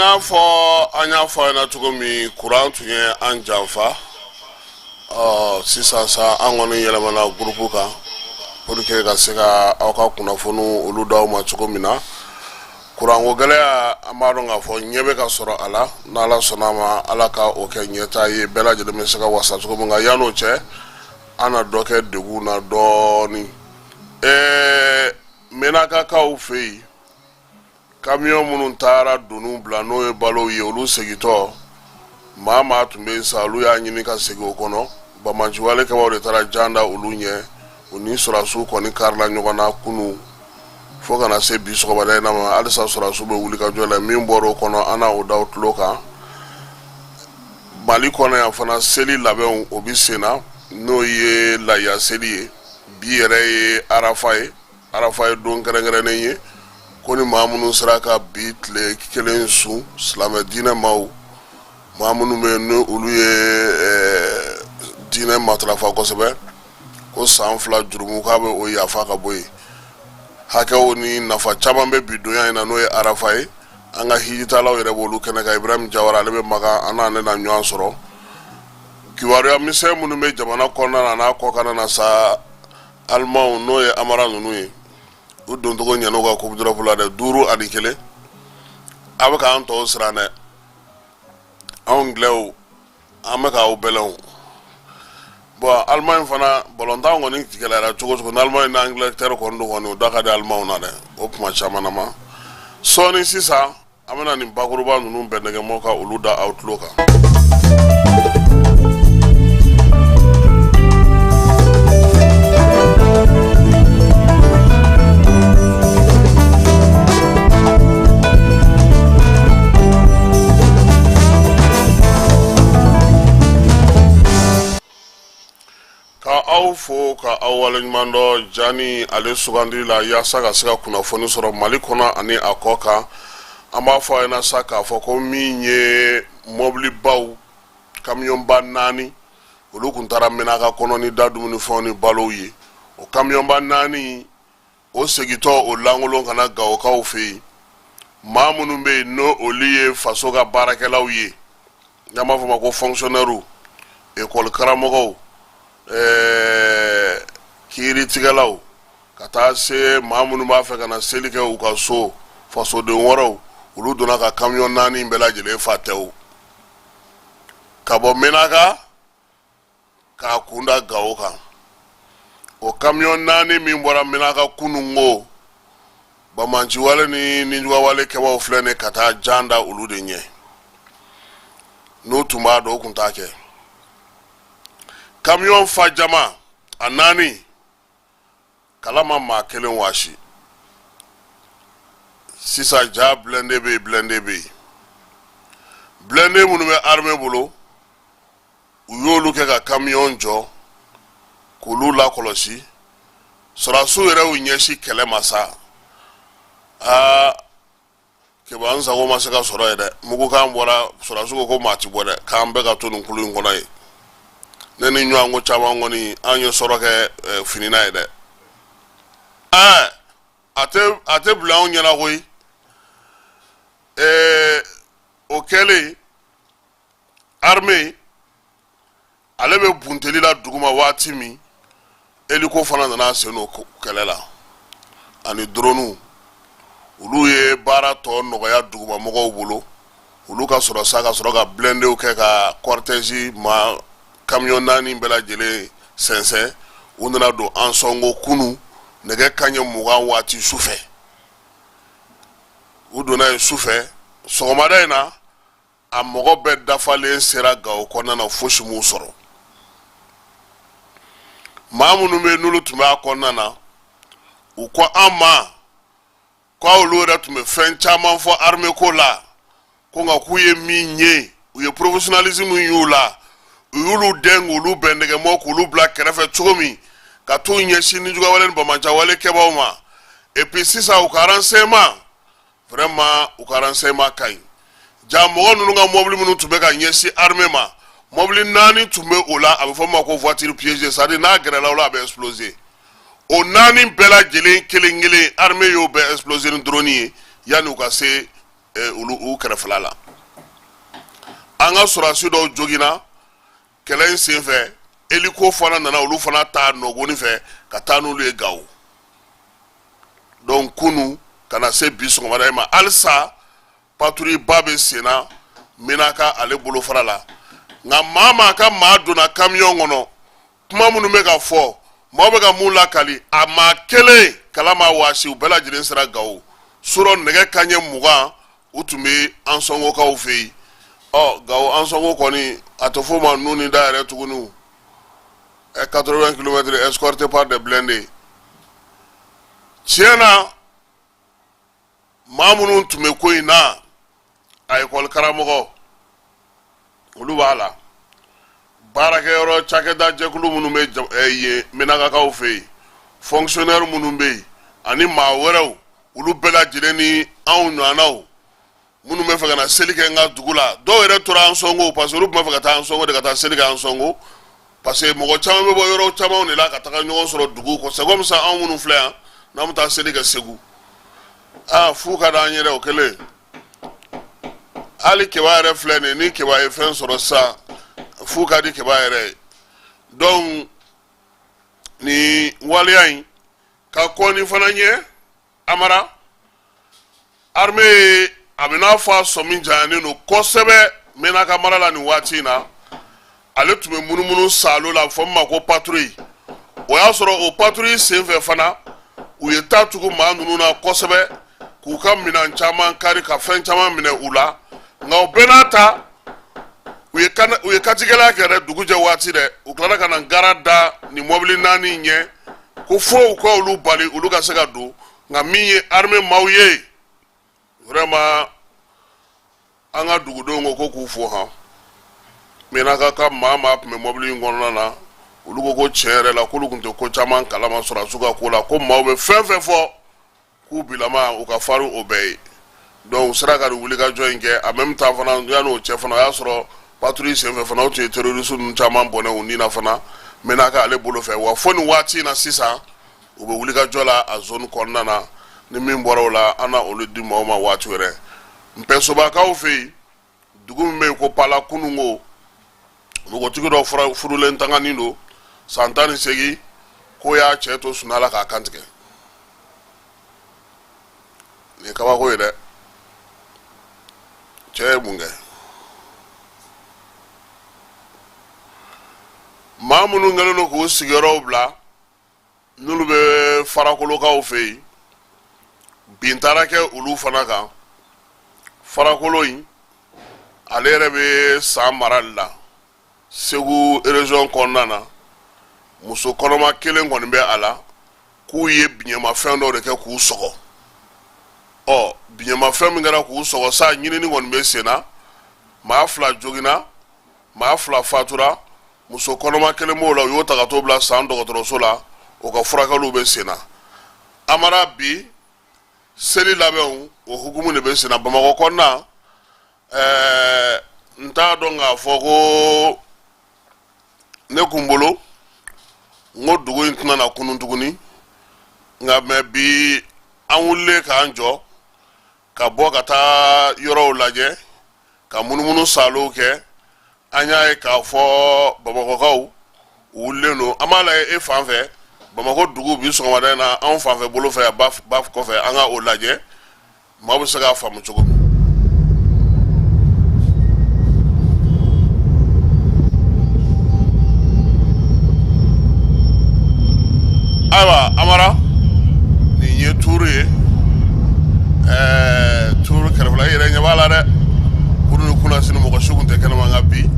n'a fɔ an y'a fɔ aw ɲɛna cogo min, kuran tun ye an janfa. Ɔ sisan sa, an kɔni yɛlɛmana gurupu kan pour que ka se ka aw ka kunnafoniw olu d'aw ma cogo min na. Kuranko gɛlɛya, an b'a dɔn k'a fɔ ɲɛ bɛ ka sɔrɔ a la. N'Ala sɔnna a ma, Ala ka o kɛ ɲɛtaa ye, bɛɛ lajɛlen bɛ se ka wasa cogo min. Nka yann'o cɛ, an na dɔ kɛ degun na dɔɔnin. Menakakaw fɛ yen, kamiyɔn minnu taara doniw bila, n'o ye balow ye, olu segintɔ, maa maa tun bɛ yen sa, olu y'a ɲini ka segin o kɔnɔ. Banbaanciwale kɛbaaw de taara jan da olu ɲɛ. U ni sɔrɔdasiw kɔni karila ɲɔgɔn na kunun fo ka na se bi sɔgɔmada in na ma. Halisa sɔrɔdasiw bɛ wuli ka jɔ la. Min bɔra o kɔnɔ, an na o da aw tulo kan. Mali kɔnɔ yan fana, seli labɛnw o bɛ sen na, n'o ye lahiya seli ye. Bi yɛrɛ ye arafa ye. Arafa ye don kɛrɛnkɛrɛnnen ye ko ni maa minnu sera ka bi tile kelen sun, silamɛ diinɛ maaw, maa minnu bɛ yen ni olu ye diinɛ matarafa kosɛbɛ, ko san 2 jurumu k'a bɛ o yafa ka bɔ yen. Hakɛw ni nafa caman bɛ bi donya in na, n'o ye arafa ye. An ka hijitalaw yɛrɛ b'olu kɛnɛ kan. Ibrahim Jawara, ale bɛ Makan, an n'ale na ɲɔgɔn sɔrɔ. Kibaruya misɛn minnu bɛ jamana kɔnɔna na n'a kɔkanna na sa, Alimanw, n'o ye amara ninnu ye, u doncogo ɲɛna u ka Coupe d'Europe la dɛ, 5-1. A bɛ k'an tɔw siran dɛ. Anw Angilɛw, an bɛ k'aw bɛlɛn. Bon, Alimaɲi fana, balontan kɔni gɛlɛyara cogo cogo, n'Alimaɲi ni Angleterre kɔni don kɔni, o da ka di Alimanw na dɛ, o kuma caman na ma. Sɔɔni sisan, an bɛna nin bakuruba ninnu bɛɛ nɛgɛmɔ ka olu da aw tulo kan. Ka aw fo ka aw waleɲuman dɔn jani ale sugandi la yaasa ka se ka kunnafoni sɔrɔ Mali kɔnɔ ani a kɔ kan. An b'a fɔ a ɲɛna sa k'a fɔ ko min ye mɔbilibaw, kamiyɔnba naani, olu kun taara Menaka kɔnɔ ni da dumunifɛnw ni balow ye. O kamiyɔnba naani o segintɔ, o lankolon ka na Gawokaw fɛ yen. Maa minnu bɛ yen, n'o olu ye faso ka baarakɛlaw ye, n'an b'a fɔ ma ko fonctionnaires, ekɔli karamɔgɔw, kiiritigɛlaw, ka taa se maa minnu b'a fɛ ka na seli kɛ u ka so, fasoden wɛrɛw, olu donna ka kamiyɔn naani bɛɛ lajɛlen fa tɛw ka bɔ Menaka k'a kun da Gawo kan. O kamiyɔn naani min bɔra Menaka kunun ko, banbaanciwale ni nijuguyawale kɛbaaw filɛ nin ka taa jan da olu de ɲɛ. N'u tun b'a dɔn, u tun t'a kɛ. Kamiyɔn fa jama a naani, kala ma maa kelen waasi. Sisan ja blindé bɛ yen, blindé bɛ yen, blindé minnu bɛ armée bolo, u y'olu kɛ ka kamiyɔn jɔ k'olu lakɔlɔsi. Sɔrɔdasiw yɛrɛ y'u ɲɛsin kɛlɛ ma sa. Aa, keba, n sago ma se ka sɔrɔ yen dɛ. Mugukan bɔra, sɔrɔdasiw ko ko maa ti bɔ dɛ, k'an bɛɛ ka to nin kulu in kɔnɔ yen. Ne ni ɲɔgɔn ko caman kɔni, an ye sɔrɔ kɛ fini na ye dɛ. Ɛɛ, a tɛ bila anw ɲɛna koyi. O kɛlen, armée ale bɛ bunteli la duguma waati min, hélico fana nana sen don kɛlɛ la ani drone. Olu ye baara tɔ nɔgɔya dugumamɔgɔw bolo. Olu ka sɔrɔ sa ka sɔrɔ ka blindéw kɛ ka cortège ma camion naani bɛɛ lajɛlen sɛnsɛn. U nana don Ansongo kunu nɛgɛ kanɲɛ 20 waati sufɛ. U donna yen sufɛ. Sɔgɔmada in na, a mɔgɔ bɛɛ dafalen sera Gawo kɔnɔna na, fosi m'u sɔrɔ. Maa minnu bɛ n'olu tun bɛ a kɔnɔna na, u ko an ma ko olu yɛrɛ tun bɛ fɛn caman fɔ armée ko la, ko nka k'u ye min ye, u ye professionnalisme y'u la, u y'olu dɛn k'olu bɛn nɛgɛmɔ k'olu bila kɛrɛfɛ cogo min ka t'u ɲɛsin nijuguyawale ni banbaanciwale kɛbaaw ma. Et puis sisan, u ka renseignement, vraiment, u ka renseignement ka ɲi. Ja mɔgɔ ninnu ka mɔbili minnu tun bɛ ka ɲɛsin armée ma, mɔbili naani tun bɛ o la, a bɛ fɔ min ma ko voiture piégée, c'est à dire n'a gɛrɛla o la, a bɛ exploser. O naani bɛɛ lajɛlen kelen kelen, armée y'o bɛɛ exploser ni drone ye yanni u ka se. olu u kɛrɛfɛla la. An ka sɔrɔdasi dɔw joginna kɛlɛ in senfɛ, hélico fana nana olu fana ta nɔgɔni fɛ ka taa n'olu ye Gawo. Donc kunu ka na se bi sɔgɔmada in ma, halisa patrouille ba bɛ senna Menaka ale bolofara la. Nka maa maa ka maa donna camion kɔnɔ, kuma minnu bɛ ka fɔ, maaw bɛ ka mun lakali, a maa kelen kala ma waasi, u bɛɛ lajɛlen sera Gawo surɔ nɛgɛ kanɲɛ 20, u tun bɛ Ansɔngokaw fɛ yen. Ɔ Gawo Ansɔngo kɔni, a tɛ f'o ma nun ni da yɛrɛ tuguni. Ɛ 80 kilomètres escorté par des blindés. Tiɲɛ na, maa minnu tun bɛ ko in na, a ekɔli karamɔgɔ olu b'a la, baarakɛyɔrɔ cakɛda jɛkulu minnu bɛ yen Menakakaw fɛ yen, fonctionnaire minnu bɛ yen ani maa wɛrɛw, olu bɛɛ lajɛlen ni anw ɲɔgɔnnaw minnu bɛ fɛ ka na seli kɛ n ka dugu la. Dɔw yɛrɛ tora Ansɔngo parce que olu tun bɛ fɛ ka taa Ansɔngo de ka taa seli kɛ Ansɔngo, parce que mɔgɔ caman bɛ bɔ yɔrɔ camanw de la ka taga ɲɔgɔn sɔrɔ dugu kɔ. C'est comme ça anw minnu filɛ yan n'an bɛ taa seli kɛ Segu, aa fu ka d'an ye dɛ. O kɛlen, hali Keba yɛrɛ filɛ nin ye, ni Keba ye fɛn sɔrɔ sisan, fu ka di Keba yɛrɛ ye. Donc nin waleya in ka kɔn nin fana ɲɛ, Amara, armée a bɛ n'a fɔ a sɔmi jayanen don kosɛbɛ Menaka mara la nin waati in na. Ale tun bɛ munumunu saalo la, fɔ min ma ko patrouille. O y'a sɔrɔ o patrouille senfɛ fana, u ye taa tugu maa ninnu na kosɛbɛ k'u ka minɛn caman kari, ka fɛn caman minɛ u la. Nka o bɛɛ n'a ta, u ye katigɛlɛya kɛ dɛ. Dugu jɛ waati dɛ, u tilara ka na gara da nin mɔbili naani ɲɛ ko fo u ka olu bali olu ka se ka don. Nka min ye armée maaw ye, vraiment an ka dugudenw ko k'u fo han. Menaka ka maa maa tun bɛ mɔbili in kɔnɔna na, olu ko ko tiɲɛ yɛrɛ la, k'olu tun tɛ ko caman kalama sɔrɔdasiw ka ko la, ko maaw bɛ fɛn fɛn fɔ k'u bilama u ka farin o bɛɛ ye. Donc u sera ka nin wulikajɔ in kɛ. En même temps fana, yanni o cɛ fana, o y'a sɔrɔ patrouille senfɛ fana, o tun ye terroriste ninnu caman bɔnɛ u ni na fana Menaka ale bolo fɛ. Wa fo nin waati in na sisan, u bɛ wulikajɔ la a zone kɔnɔna na. Ni min bɔra o la, an na olu di maaw ma waati wɛrɛ. Npɛsobakaw fɛ yen, dugu min bɛ yen ko Pala, kununko npogotigi dɔ furulen tanganin don san 18, k'o y'a cɛ to sunaa la k'a kantigɛ. Nin ye kabako ye dɛ. Cɛ ye mun kɛ? Maa minnu kɛlen don k'u sigiyɔrɔw bila, n'olu bɛ Farakolokaw fɛ yen, bin taara kɛ olu fana kan. Farakolo in, ale yɛrɛ bɛ San mara la, Segu région kɔnɔna na. Muso kɔnɔma kelen kɔni bɛ a la k'u ye biɲɛmafɛn dɔw de kɛ k'u sɔgɔ. Ɔ biɲɛmafɛn min kɛra k'u sɔgɔ sa, ɲinini kɔni bɛ sen na. Maa 2 joginna, maa 2 fatura, muso kɔnɔma kelen b'o la, u y'o ta ka t'o bila San dɔgɔtɔrɔso la, o ka furakɛliw bɛ sen na. Amara, bi seli labɛnw, o hukumu de bɛ sen na Bamakɔ kɔnɔna. N t'a dɔn k'a fɔ ko ne kun bolo n ko dugu in tɛna na kunun tuguni, nka mais bi an wulilen k'an jɔ ka bɔ ka taa yɔrɔw lajɛ, ka munumunu saalow kɛ, an y'a ye k'a fɔ Bamakɔkaw u wulilen don. An b'a lajɛ e fan fɛ Bamakɔ dugu bi sɔgɔmada in na, anw fanfɛ bolo fɛ yan, ba kɔfɛ, an ka o lajɛ, maaw bɛ se k'a faamu cogo min. Ayiwa Amara, nin ye tuuru ye, tuuru kɛrɛfɛla, i yɛrɛ ɲɛ b'a la dɛ. Kunu ni kunasini, mɔgɔ si tun tɛ kɛnɛma, nka bi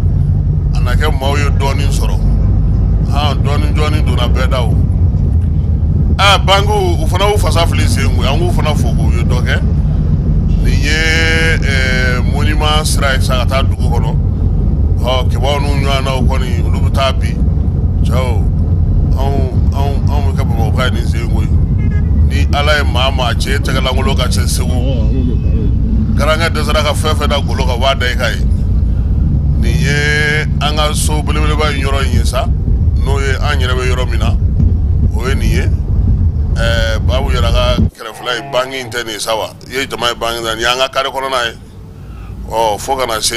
a na kɛ maaw ye dɔɔnin sɔrɔ. Han, dɔɔnin dɔɔnin donna bɛɛ da. O aa bankiw, u fana y'u fasa fili sen koyi, an k'u fana fo k'u ye dɔ kɛ. Nin ye monument sira ye sa ka taa dugu kɔnɔ. Ɔ kebaw n'u ɲɔgɔnnaw kɔni, olu bɛ taa bi. Cɛw, anw anw anw bɛ kɛ Bamakɔ ye nin sen koyi. Ni Ala ye maa maa cɛ tɛgɛlankolon ka se Segu, garankɛ dɛsɛra ka fɛn fɛn da golo kan, u b'a da i kan ye. Nin ye an ka so belebeleba in yɔrɔ in ye sa, n'o ye an yɛrɛ bɛ yɔrɔ min na, o ye nin ye. Babu yɛrɛ ka kɛrɛfɛla ye banki in tɛ nin sa wa? I ye jama ye banki na, nin y'an ka kare kɔnɔna ye. Ɔ, fo ka na se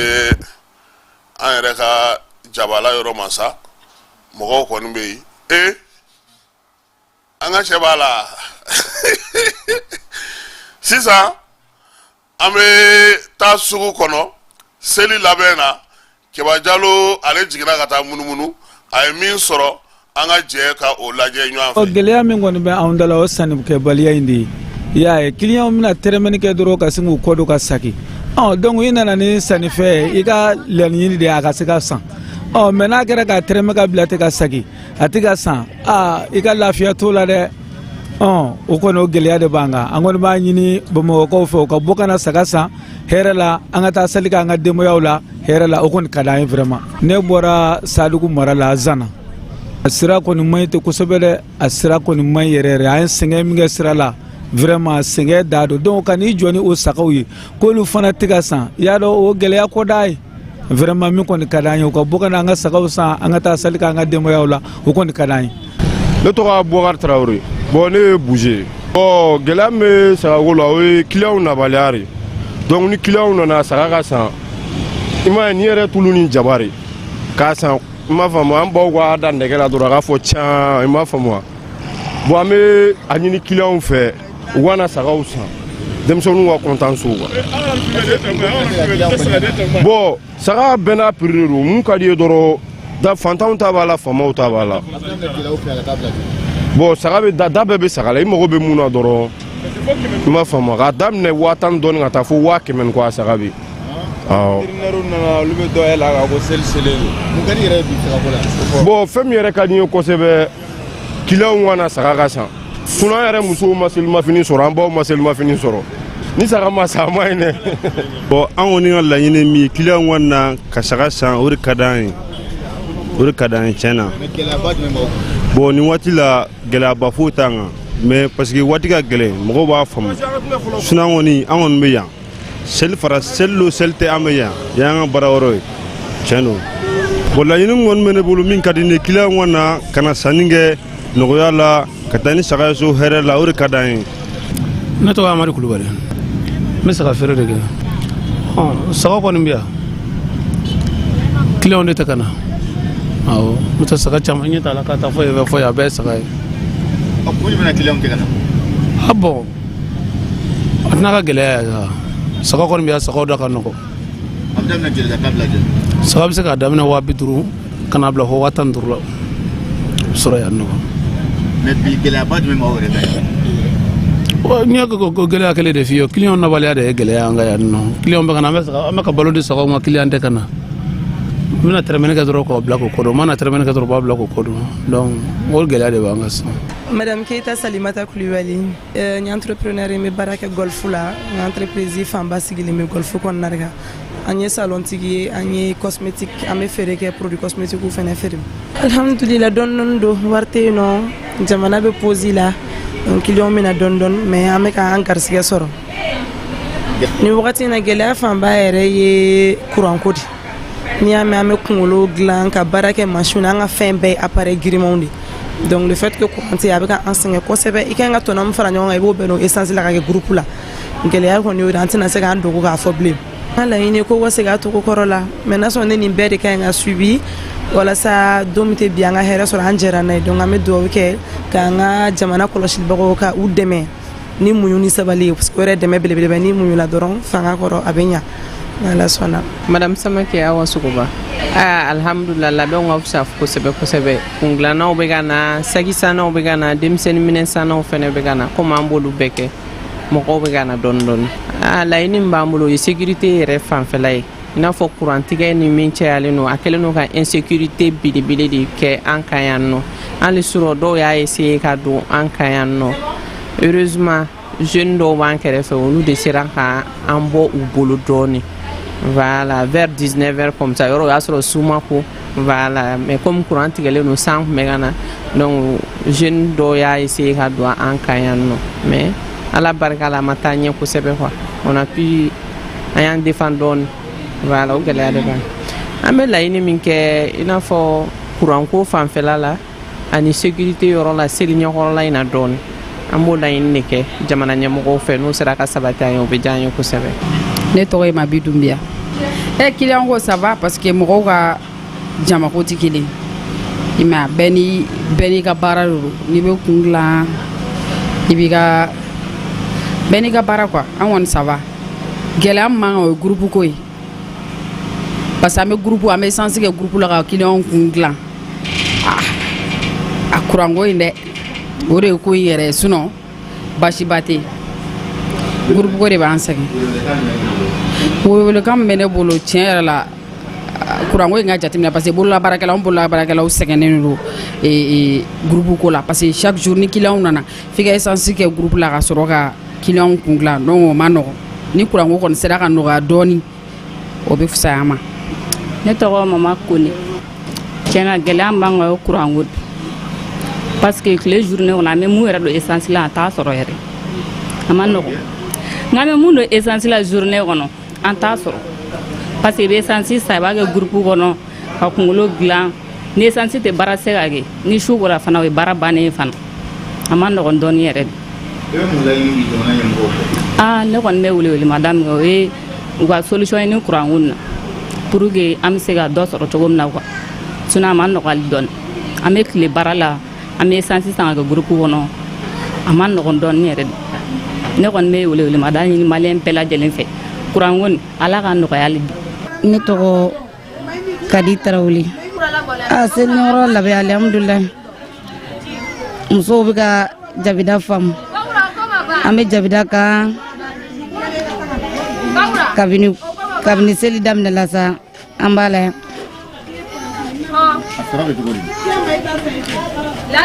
an yɛrɛ ka jabala yɔrɔ ma sa, mɔgɔw kɔni bɛ yen. Ee, an ka sɛ b'a la sisan. An bɛ taa sugu kɔnɔ seli labɛn na. Keba Jalo, ale jiginna ka taa munumunu, a ye min sɔrɔ, an ka jɛ ka o lajɛ ɲɔgɔn fɛ. Gɛlɛya min kɔni bɛ anw da la, o sannikɛbaliya in de ye. I y'a ye, kiliyanw bɛna tɛrɛmɛni kɛ dɔrɔn ka sin k'u kɔ don ka saki. Ɔ, donc i nana ni sannifɛn ye, i ka laɲini de ye a ka se ka san. Ɔ, mais n'a kɛra ka tɛrɛmɛ ka bila ten ka saki, a tɛ ka san, aa, i ka lafiya t'o la dɛ. Ɔ, o kɔni, o gɛlɛya de b'an kan. An kɔni b'a ɲini Bamakɔkaw fɛ, u ka bɔ ka na saga san hɛrɛ la, an ka taa sali kɛ an ka denbayaw la hɛrɛ la. O kɔni ka d'an ye vraiment. Ne bɔra Sadugu mara la, Zana. A sira kɔni man ɲi ten kosɛbɛ dɛ. A sira kɔni man ɲi yɛrɛ yɛrɛ. An ye sɛgɛn min kɛ sira la, vraiment, sɛgɛn da don. Donc ka n'i jɔ ni o sagaw ye k'olu fana tɛ ka san, i y'a dɔn, o gɛlɛya ko d'a ye vraiment. Min kɔni ka d'an ye, u ka bɔ ka na an ka sagaw san, an ka taa sali kɛ an ka denbayaw la. O kɔni ka d'an ye. Ne tɔgɔ Bubakari Tarawele. Bon, ne ye boucher. Bon, gɛlɛya min bɛ sagako la, o ye kiliyanw nabaliya de. Donc ni kiliyanw nana, saga ka san. I m'a ye, nin yɛrɛ tulu ni jaba de k'a san, i m'a faamu? An baw k'a da nɛgɛ la dɔrɔn, a k'a fɔ can, i m'a faamu wa? Bon, an bɛ a ɲini kiliyanw fɛ, u ka na sagaw san, denmisɛnninw ka content so quoi. Bon, saga bɛɛ n'a prix de don. Mun ka di ye dɔrɔn da, fantanw ta b'a la, faamaw ta b'a la. Bon, saga bɛ da, da bɛɛ bɛ saga la. I mago bɛ mun na dɔrɔn, i m'a faamu? K'a daminɛ 10 000 dɔɔni ka taa fo 100 000 ni kɔ, a saga bɛ. Awɔ. Nana, olu bɛ dɔ yɛlɛ a kan ko seli selen don. Mun ka di yɛrɛ ye bi sagako la? Bon, fɛn min yɛrɛ ka di n ye kosɛbɛ, kiliyanw ka na, saga ka san. Sinon an yɛrɛ musow ma selimafini sɔrɔ, an baw ma selimafini sɔrɔ. Ni saga ma san, a ma ɲi dɛ. Bon, an kɔni ka laɲini min ye, kiliyanw ka na ka saga san, o de ka d'an ye, o de ka d'an ye tiɲɛ na. Mais gɛlɛyaba jumɛn b'aw kan? Bon, nin waati la, gɛlɛyaba foyi t'an kan, mais parce que waati ka gɛlɛn, mɔgɔw b'a faamu. Sinon an kɔni, an kɔni bɛ yan seli fara seli lo, seli tɛ, an bɛ yan. Yan y'an ka baara yɔrɔ ye, tiɲɛ don. Bon, laɲini min kɔni bɛ ne bolo, min ka di ne ye, kiliyanw ka na ka na sanni kɛ nɔgɔya la, ka taa ni saga ye so hɛrɛ la, o de ka d'an ye. Ne tɔgɔ Amadu Kulubali, n bɛ saga feere de kɛ. Ɔ, saga kɔni bɛ yan, kiliyanw de tɛ ka na. Awɔ, n'o tɛ, saga caman ɲɛ t'a la ka taa fɔ yen fɛ, fɔ yen, a bɛɛ ye saga ye. Ɔ, kun jumɛn na kiliyanw tɛ ka na? A bɔn, a tɛna ka gɛlɛya ye sa. Saga kɔni bɛ yan, sagaw da ka nɔgɔn. A bɛ daminɛ joli ka taa bila joli? Saga bɛ se k'a daminɛ 50 000 ka n'a bila fo 15 000 la sɔrɔ yan nɔ. Mais bi, gɛlɛyaba jumɛn b'aw yɛrɛ kan yan? N ye ko gɛlɛya kelen de f'i ye. Kiliyanw nabaliya de ye gɛlɛya an ka yan nɔ. Kiliyanw bɛ ka na, an bɛ saga, an bɛ ka balo di sagaw ma, kiliyan tɛ ka na. N bɛna tɛrɛmɛni kɛ dɔrɔn k'o bila k'o kɔ don, n mana tɛrɛmɛni kɛ dɔrɔn, u b'a bila k'o kɔ don. Donc o gɛlɛya de b'an kan sisan. Madame Keita Salimata Koulibaly, n ye entrepreneur ye, n bɛ baara kɛ Golf la. N ka entreprise fanba sigilen bɛ Golf kɔnɔna de kan. An ye salon tigi ye, an ye cosmétique, an bɛ feere kɛ, produit cosmétique fɛnɛ feere. Alhamdulillah, dɔɔni dɔɔni don, wari tɛ yen nɔ, jamana bɛ pause la, donc client bɛ na dɔɔni dɔɔni, mais an bɛ k'an garisɛgɛ sɔrɔ. Nin wagati in na, gɛlɛya fanba yɛrɛ ye courant ko de. N'i y'a mɛn an bɛ kunkolo dilan ka baara kɛ machine na, an ka fɛn bɛɛ ye appareil girimanw de. Donc le fait que courant tɛ yen, a bɛ ka an sɛgɛn kosɛbɛ. I kan ka tɔnɔ min fara ɲɔgɔn kan, i b'o bɛn n'o essence la ka kɛ groupe la. Gɛlɛya kɔni y'o de, an tɛna se k'an dogo k'a fɔ bilen. An ka laɲini ko ka segin a cogo kɔrɔ la, mais n'a sɔrɔ ne nin bɛɛ de ka ɲi ka suivi walasa don min tɛ bi, an ka hɛrɛ sɔrɔ, an jɛra n'a ye. Donc an bɛ dugawu kɛ k'an ka jamana kɔlɔsilibagaw ka u dɛmɛ ni muɲu ni sabali ye, parce que o yɛrɛ dɛmɛ belebeleba. Ni muɲu la dɔrɔn fanga kɔrɔ, a bɛ ɲa n'Ala sɔnna. Madame Samake Awa Sogoba. Ah, alhamdulillah, labɛnw ka fisa kosɛbɛ kosɛbɛ. Kungilannaw bɛ ka na, saki sannaw bɛ ka na, denmisɛnnin minɛn sannaw fɛnɛ bɛ ka na. Komi an b'olu bɛɛ kɛ, mɔgɔw bɛ ka na dɔɔni dɔɔni. Ah, laɲini min b'an bolo, o ye sécurité yɛrɛ fanfɛla ye. I n'a fɔ kurantigɛ ni min cayalen don, a kɛlen don ka insécurité belebele de kɛ an kan yan nɔ. Hali surɔ, dɔw y'a essayer ka don an kan yan nɔ. Heureusement, jeune dɔw b'an kɛrɛfɛ, olu de sera ka an bɔ u bolo dɔɔni. Voilà, vers 19 heures comme ça, yɔrɔ o y'a sɔrɔ su ma ko. Voilà, mais comme courant tigɛlen don, san tun bɛ ka na, donc jeune dɔw y'a essayer ka don an kan yan nɔ, mais Ala barika la, a ma taa ɲɛ kosɛbɛ quoi. On a pu, an y'an défend dɔɔni. Voilà, o gɛlɛya de b'an. An bɛ laɲini min kɛ, i n'a fɔ courant ko fanfɛla la ani sécurité yɔrɔ la, seli ɲɛkɔrɔla in na dɔɔni. An b'o laɲini de kɛ jamana ɲɛmɔgɔw fɛ. N'o sera ka sabati an ye, o bɛ diya an ye kosɛbɛ. Ne tɔgɔ ye Mabi Dunbiya. Ɛ, client ko, ça va, parce que mɔgɔw ka jamako tɛ kelen i ma. Bɛɛ ni bɛɛ n'i ka baara de don. N'i bɛ kun dilan, i b'i ka, bɛɛ n'i ka baara quoi. An kɔni, ça va. Gɛlɛya min b'an kan, o ye groupe ko ye, parce que an bɛ groupe, an bɛ essence kɛ groupe la ka client kun dilan. Ah, a kuranko in dɛ, o de ye ko in yɛrɛ ye. Sinon baasiba tɛ yen, groupe ko de b'an sɛgɛn. Welewelekan min bɛ ne bolo, tiɲɛ yɛrɛ la, kuranko in ka jateminɛ, parce que bololabaarakɛlaw, an bololabaarakɛlaw sɛgɛnnen don groupe ko la, parce que chaque jour ni client nana, f'i ka essence kɛ groupe la ka sɔrɔ ka client kun dilan. Donc o ma nɔgɔn. Ni kuranko kɔni sera ka nɔgɔya dɔɔni, o bɛ fisaya an ma. Ne tɔgɔ Mama Kone. Tiɲɛna, gɛlɛya min b'an kan, o ye kuranko de, parce que tile journée kɔnɔ, an bɛ mun yɛrɛ don essence la, an t'a sɔrɔ yɛrɛ. A ma nɔgɔn, nka an bɛ mun don essence la journée kɔnɔ, an t'a sɔrɔ, parce que i bɛ essence san, i b'a kɛ groupe kɔnɔ ka kunkolo dilan. Ni essence tɛ, baara tɛ se ka kɛ. Ni su kora fana, o ye baara bannen ye fana. A ma nɔgɔn dɔɔni yɛrɛ de. I bɛ mun laɲini bi jamana ɲɛmɔgɔw fɛ? Aa, ne kɔni bɛ welewelemada min kɛ, o ye u ka solution ɲini kuranko nin na, pour que an bɛ se ka dɔ sɔrɔ cogo min na quoi. Sinon a ma nɔgɔn hali dɔɔni. An bɛ tile baara la, an bɛ essence san ka kɛ groupe kɔnɔ. A ma nɔgɔn dɔɔni yɛrɛ de. Ne kɔni bɛ welewelemada ɲini maliyɛn bɛɛ lajɛlen fɛ, kuranko nin, Ala ka nɔgɔya hali bi. Ne tɔgɔ Kadi Tarawele. A selikɛyɔrɔ labɛn, alihamudulilayi, musow bɛ ka jabida faamu. An bɛ jabida kan kabini seli daminɛ la sa, an b'a la yan. A sɔrɔ bɛ cogo di?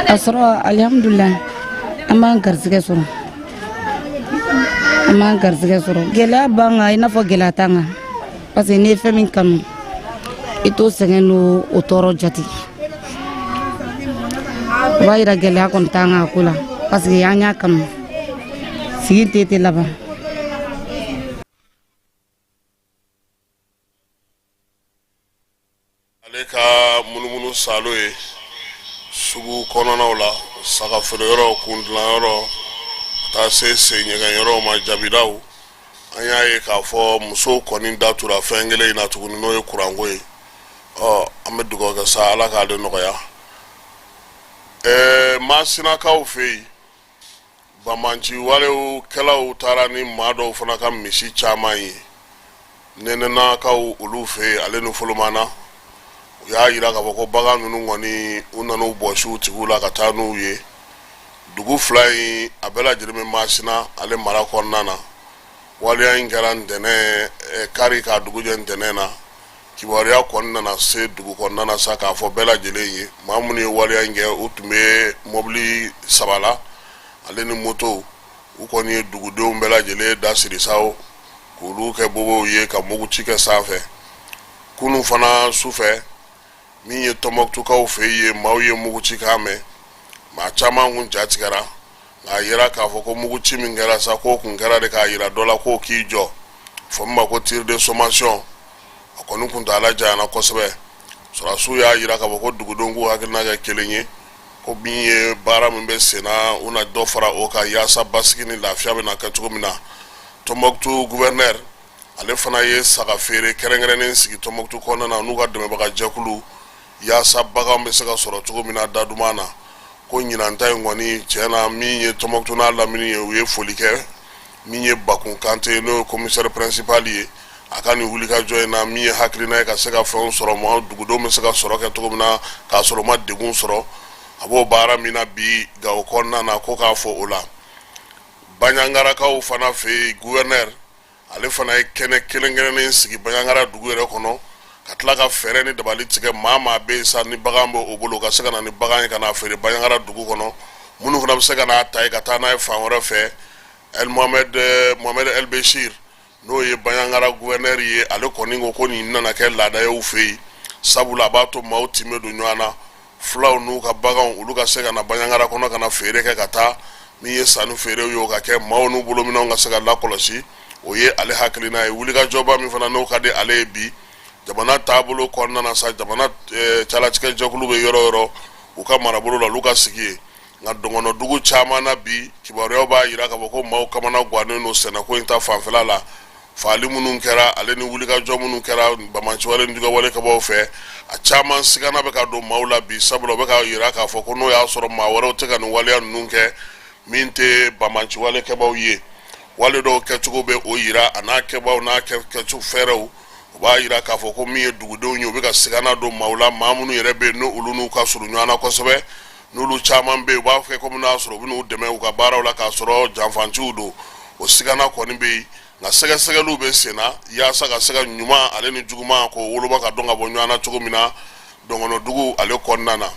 A sɔrɔ, alihamudulilayi, an b'an garisɛgɛ sɔrɔ, an b'an garisɛgɛ sɔrɔ. Gɛlɛya b'an kan i n'a fɔ gɛlɛya t'an kan, parce que n'i ye fɛn min kanu, i t'o sɛgɛn n'o o tɔɔrɔ jate. O b'a yira gɛlɛya kɔni t'an kan a ko la, parce que an y'a kanu. Sigi tɛ laban. Ale ka munumunu salo ye sugu kɔnɔnaw la, saga feereyɔrɔ, kundilanyɔrɔ, ka taa se senɲɛgɛnyɔrɔw ma, jabidaw. An y'a ye k'a fɔ musow kɔni da tura fɛn kelen in na tuguni, n'o ye kuranko ye. Ɔ, an bɛ dugawu kɛ sa, Ala k'ale nɔgɔya. Masinakaw fɛ yen, banbanci walew kɛlaw taara ni maa dɔw fana ka misi caman ye Nɛnɛnakaw olu fɛ yen, ale ni Folomana. U y'a yira k'a fɔ ko bagan ninnu kɔni, u nan'u bɔsi u tigiw la ka taa n'u ye. Dugu fila in, a bɛɛ lajɛlen bɛ Masina ale mara kɔnɔna na. Waleya in kɛra ntɛnɛn kari k'a dugujɛ ntɛnɛn na. Kibaruya kɔni nana se dugu kɔnɔna na sa k'a fɔ bɛɛ lajɛlen ye, maa minnu ye waleya in kɛ, u tun bɛ mɔbili saba la ale ni motow. U kɔni ye dugudenw bɛɛ lajɛlen da siri sa, k'olu kɛ bobow ye, ka muguci kɛ sanfɛ. Kunun fana sufɛ, min ye Tɔnbɔkutukaw fɛ yen, maaw ye muguci kan mɛn, maa caman kun ja tigɛra, nka a yira k'a fɔ ko muguci min kɛra sa, k'o kun kɛra de k'a yira dɔ la k'o k'i jɔ, fɔ min ma ko tir de sommation. A kɔni kuntaala janyana kosɛbɛ. Sɔrɔdasiw y'a yira k'a fɔ ko dugudenw k'u hakilina kɛ kelen ye, ko min ye baara min bɛ sen na, u na dɔ fara o kan yaasa basigi ni lafiya bɛna kɛ cogo min na. Tɔnbɔkutu gouverneur ale fana ye saga feere kɛrɛnkɛrɛnnen sigi Tɔnbɔkutu kɔnɔna na n'u ka dɛmɛbaga jɛkulu, yaasa bagan bɛ se ka sɔrɔ cogo min na da duman na. Ko ɲinan ta in kɔni, tiɲɛ na, min ye Tɔnbɔkutu n'a lamini ye, u ye foli kɛ min ye Bakun Kante, n'o ye commissaire principal ye, a ka nin wulikajɔ in na, min ye hakilina ye ka se ka fɛnw sɔrɔ, ma dugudenw bɛ se ka sɔrɔ kɛ cogo min na k'a sɔrɔ u ma degun sɔrɔ. A b'o baara min na bi Gawo kɔnɔna na, ko k'a fɔ o la. Baɲangarakaw fana fɛ yen, gouverneur ale fana ye kɛnɛ kɛrɛnkɛrɛnnen sigi Baɲangara dugu yɛrɛ kɔnɔ, ka tila ka fɛɛrɛ ni dabali tigɛ, maa maa bɛ yen sa ni bagan bɛ o bolo, ka se ka na ni bagan ye ka n'a feere Baɲangara dugu kɔnɔ. Minnu fana bɛ se ka n'a ta ye ka taa n'a ye fan wɛrɛ fɛ, El Mohamed, Mohamed El Bechir, n'o ye Baɲangara gouverneur ye, ale kɔni ko ko nin nana kɛ laada ye u fɛ yen, sabula a b'a to maaw tin bɛ don ɲɔgɔn na, fulaw n'u ka baganw, olu ka se ka na Baɲangara kɔnɔ ka na feere kɛ ka taa. Min ye sanni feerew ye, o ka kɛ, maaw n'u bolominɛnw ka se ka lakɔlɔsi. O ye ale hakilina ye. Wulikajɔba min fana n'o ka di ale ye bi jamana taabolo kɔnɔna na sa, jamana calatigɛ jɛkulu bɛ yɔrɔ yɔrɔ u ka marabolo la, olu ka sigi yen. Nka dɔngɔnɔdugu caman na bi, kibaruyaw b'a jira k'a fɔ ko maaw kamana gannen don sɛnɛko in ta fanfɛla la. Faali minnu kɛra ale ni wulikajɔ minnu kɛra banbaanciwale ni juguyawale kɛbaaw fɛ, a caman sigana bɛ ka don maaw la bi, sabula u bɛ k'a jira k'a fɔ ko n'o y'a sɔrɔ maa wɛrɛw tɛ ka nin waleya ninnu kɛ min tɛ banbaanciwale kɛbaaw ye. Wale dɔw kɛcogo bɛ o jira, a n'a kɛbaaw n'a kɛcogo fɛɛrɛw, u b'a jira k'a fɔ ko min ye dugudenw ye, u bɛ ka sigana don maaw la, maa minnu yɛrɛ bɛ yen n'olu n'u ka surun ɲɔgɔn na kosɛbɛ, n'olu caman bɛ yen, u b'a fɛ komi n'a y'a sɔrɔ u bɛn'u dɛmɛ u ka baaraw la k'a sɔrɔ janfanciw don. O sigana kɔni bɛ yen, nka sɛgɛsɛgɛliw bɛ sen na yaasa ka se ka ɲuman ale ni juguman k'o woloma ka dɔn ka bɔ ɲɔgɔn na cogo min na dɔngɔnɔdugu ale kɔnɔna na.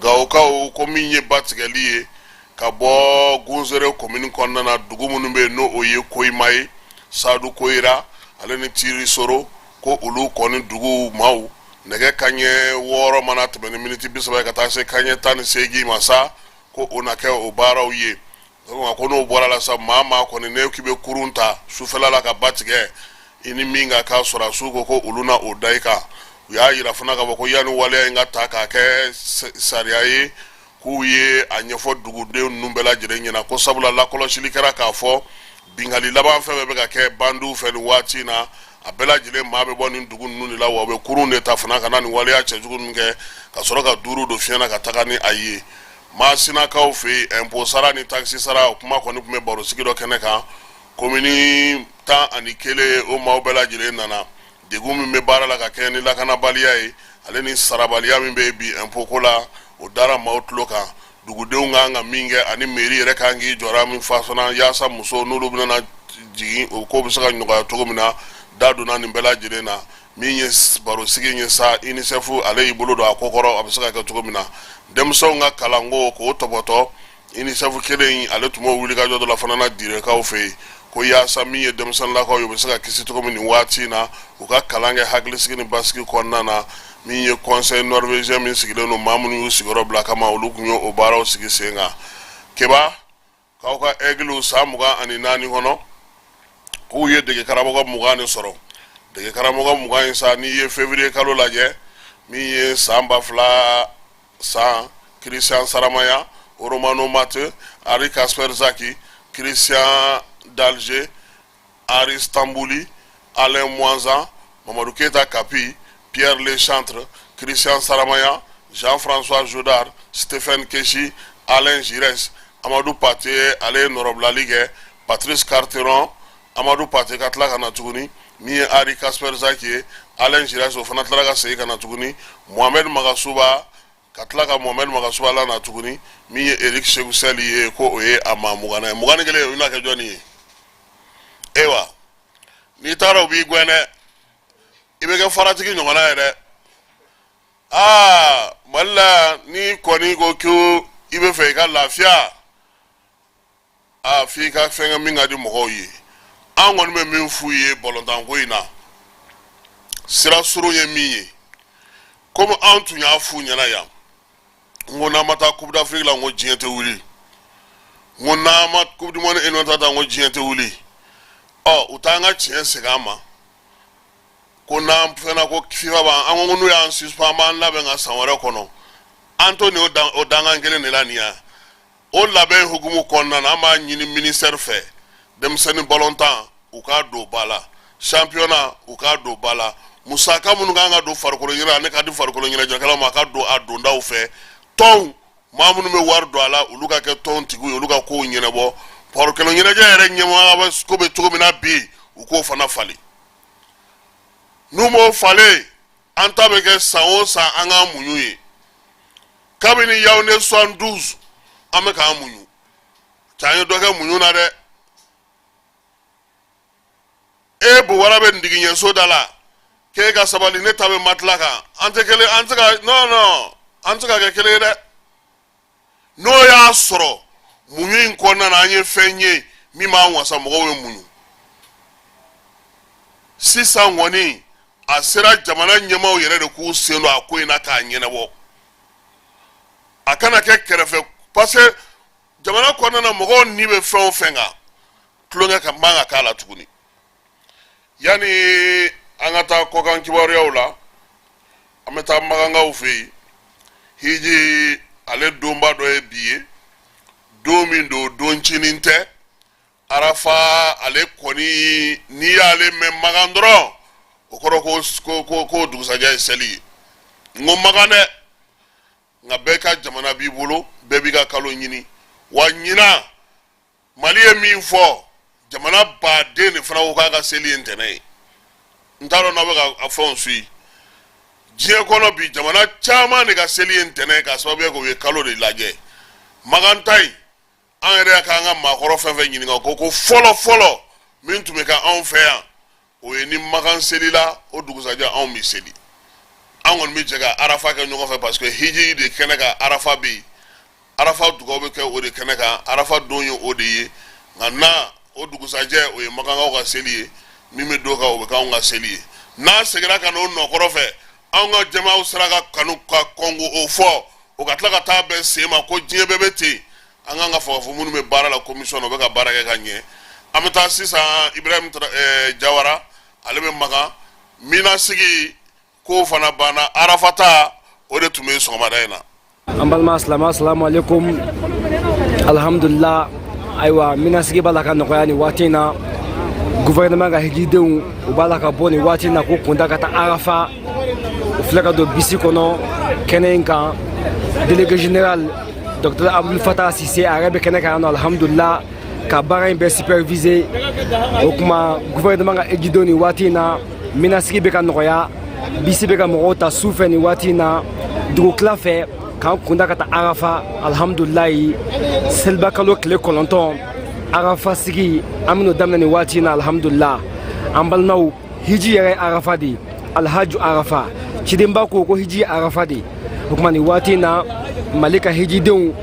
Gawokaw ko min ye ba tigɛli ye ka bɔ Gunzere komini kɔnɔna na, dugu minnu bɛ yen n'o o ye Koyima ye, Sadu Koyira ale ni Tirisoro, ko olu kɔni dugu maaw nɛgɛ kanɲɛ 6 mana tɛmɛ ni miniti 30 ye ka taa se kanɲɛ 18 ma sa, ko o na kɛ o baaraw ye. Ko n'o bɔra la sa, maa maa kɔni ne k'i bɛ kurun ta sufɛla la ka ba tigɛ, i ni min ka kan, sɔrɔdasiw ko ko olu na o da i kan. U y'a jira fana k'a fɔ ko yanni waleya in ka ta k'a kɛ sariya ye, k'u ye a ɲɛfɔ duguden ninnu bɛɛ lajɛlen ɲɛna, ko sabula lakɔlɔsili kɛra k'a fɔ binkanni laban fɛn fɛn bɛ ka kɛ bandiw fɛ nin waati in na, a bɛɛ lajɛlen maa bɛ bɔ nin dugu ninnu de la, wa u bɛ kurun de ta fana ka na nin waleya cɛjugu ninnu kɛ ka sɔrɔ ka duuru don fiɲɛ na ka taga ni a ye. Masinakaw fɛ yen, impôt sara ni taxe sara, o kuma kɔni tun bɛ barosigi dɔ kɛnɛ kan. Komini 11, o maaw bɛɛ lajɛlen nana. Degun min bɛ baara la ka kɛ ni lakanabaliya ye ale ni sarabaliya min bɛ bi impôt ko la, o dara maaw tulo kan. Dugudenw kan ka min kɛ ani mairie yɛrɛ kan k'i jɔra min fa fana yaasa muso n'olu bɛna jigin, o ko bɛ se ka nɔgɔya cogo min na, da donna nin bɛɛ lajɛlen na. Min ye barosigi ye sa, UNICEF ale y'i bolo don a ko kɔrɔ, a bɛ se ka kɛ cogo min na denmisɛnw ka kalanko k'o tɔpɔtɔ. UNICEF kelen in ale tun b'o wulikajɔ dɔ la fana na Direkaw fɛ yen, ko yaasa min ye denmisɛnninlakaw ye, u bɛ se ka kisi cogo min nin waati in na, u ka kalan kɛ hakilisigi ni basigi kɔnɔna na. Min ye conseil norvégien min sigilen don maa minnu y'u sigiyɔrɔ bila kama, olu tun ye o baaraw sigi sen kan. Keba k'aw ka Aigles san 24 kɔnɔ, k'u ye dege karamɔgɔ 20 de sɔrɔ. Dege karamɔgɔ 20 in sa, n'i ye février kalo lajɛ, min ye san 2000 san, Christian Saramaya, Romano Mate, Henri Kasperczak, Christian Dalger, Henri Stambouli, Alain Moisan, Mamadou Keita Kapi, Pierre Lechantre, Christian Saramaya, Jean-François Jodard, Stephen Keshi, Alain Giresse, Amadou Pate ale ye nɔrɔbilali kɛ, Patrice Carteron, Amadou Pate ka tila ka na tuguni, min ye Henri Kasperczak ye, Alain Giresse o fana tilara ka segin ka na tuguni, Mohamed Magasuba ka tila ka Mohamed Magasuba la na tuguni, min ye Eric Sekou Chelle ye, ko o ye a maa 20nan ye. 21, o bɛna kɛ jɔnni ye? Ayiwa, n'i taara u b'i gɛn dɛ, i bɛ kɛ faratigi ɲɔgɔnna ye dɛ. Aa, Mali la, n'i kɔni ko ko i bɛ fɛ i ka lafiya, aa, f'i ka fɛn kɛ min ka di mɔgɔw ye. An kɔni bɛ min f'u ye balontanko in na, sira surun ye min ye, komi an tun y'a f'u ɲɛna yan, n ko n'an ma taa Coupe d'Afrique la, n ko diɲɛ tɛ wuli. N ko n'an ma Coupe du monde éliminatoire ta, n ko diɲɛ tɛ wuli. Ɔ, u t'an ka tiɲɛ segin an ma ko n'an fɛnna ko FIFA b'an, an ko n'u y'an suspend, an b'an labɛn ka san wɛrɛ kɔnɔ. An to nin o dankan kelen de la nin yan. O labɛn hukumu kɔnɔna na, an b'a ɲini ministère fɛ, denmisɛnnin balontan, u k'a don ba la, championnat, u k'a don ba la, musaka minnu kan ka don farikolo ɲɛnajɛ ne ka di farikolo ɲɛnajɛkɛlaw ma, a ka don a dondaw fɛ. Tɔnw, maa minnu bɛ wari don a la, olu ka kɛ tɔn tigiw ye, olu ka kow ɲɛnabɔ. Farikolo ɲɛnajɛ yɛrɛ ɲɛmɔgɔya bɛ ko bɛ cogo min na bi, u k'o fana falen. N'u m'o falen, an ta bɛ kɛ san o san an k'an muɲu ye. Kabini Yaoundé 72, an bɛ k'an muɲu cɛ, an ye dɔ kɛ muɲu na dɛ. E bobara bɛ ndigiɲɛso da la, k'e ka sabali, ne ta bɛ matelas kan, an tɛ kelen, an tɛ ka, non non, an tɛ ka kɛ kelen ye dɛ. N'o y'a sɔrɔ muɲu in kɔnɔna na, an ye fɛn ye min b'an wasa, mɔgɔw ye muɲu. Sisan kɔni, a sera jamana ɲɛmaaw yɛrɛ de k'u sen don a ko in na k'a ɲɛnabɔ, a kana kɛ kɛrɛfɛ, parce que jamana kɔnɔna na, mɔgɔw ni bɛ fɛn o fɛn kan, tulonkɛ ka man ka k'a la tuguni. Yanni an ka taa kɔkan kibaruyaw la, an bɛ taa makankaw fɛ yen. Hiji ale donba dɔ ye bi ye. Don min don, don cinin tɛ. Arafa ale kɔni, n'i y'ale mɛn Makan dɔrɔn, o kɔrɔ ko dugusajɛ ye seli ye. N ko Makan dɛ, nka bɛɛ ka jamana b'i bolo, bɛɛ b'i ka kalo ɲini. Wa ɲinan Mali ye min fɔ, jamana baden de fana ko k'a ka seli ye ntɛnɛn ye. N t'a dɔn n'aw bɛ ka a fɛnw suit. Diɲɛ kɔnɔ bi, jamana caman de ka seli ye ntɛnɛn, k'a sababuya kɛ u ye kalo de lajɛ. Makan ta in, an yɛrɛ k'an ka maakɔrɔ fɛn fɛn ɲininka, ko fɔlɔ fɔlɔ min tun bɛ kɛ anw fɛ yan, o ye ni Makan selila, o dugusajɛ anw bɛ seli. An kɔni bɛ jɛ ka Arafa kɛ ɲɔgɔn fɛ, parce que hiji de kɛnɛ kan Arafa bɛ yen. Arafa dugaw bɛ kɛ o de kɛnɛ kan, Arafa don ye o de ye. Nka na o dugusajɛ, o ye Makankaw ka seli ye. Min bɛ don kan, o bɛ k'anw ka seli ye. N'an seginna ka n'o nɔkɔrɔ fɛ, anw ka jamaw sera ka kanu ka kɔn o fɔ, o ka tila ka taa bɛn sen ma ko diɲɛ bɛɛ bɛ ten. An kan ka fɔ k'a fɔ minnu bɛ baara la commission na, u bɛ ka baara kɛ ka ɲɛ. An bɛ taa sisan Ibrahim Jawara, ale bɛ Makan. Mina sigi kow fana banna, Arafata o de tun bɛ sɔgɔmada in na. An balima silamɛ, asalamu aleykum. Alhamdulila, ayiwa, minasigi b'a la ka nɔgɔya nin waati in na. Gouvernement ka hijidenw, u b'a la ka bɔ nin waati in na k'u kunda ka taa Arafa. U filɛ ka don bisi kɔnɔ kɛnɛ in kan. Délégué général docteur Abdul Fatah Sise, a yɛrɛ bɛ kɛnɛ kan yan nɔ, alhamdulila, ka baara in bɛɛ superviser. O kuma, gouvernement ka hijidenw, nin waati in na, minasigi bɛ ka nɔgɔya. Bisi bɛ ka mɔgɔw ta su fɛ nin waati in na, dugutila fɛ, k'an kunda ka taa Arafa. Alhamdulilayi, selibakalo tile 9, Arafa sigi, an bɛn'o daminɛ nin waati in na, alhamdulila. An balimaw, hiji yɛrɛ ye Arafa de ye, alhaju Arafa. Cidenba ko hiji ye Arafa de ye. O tuma, nin waati in na, Mali ka hijidenw,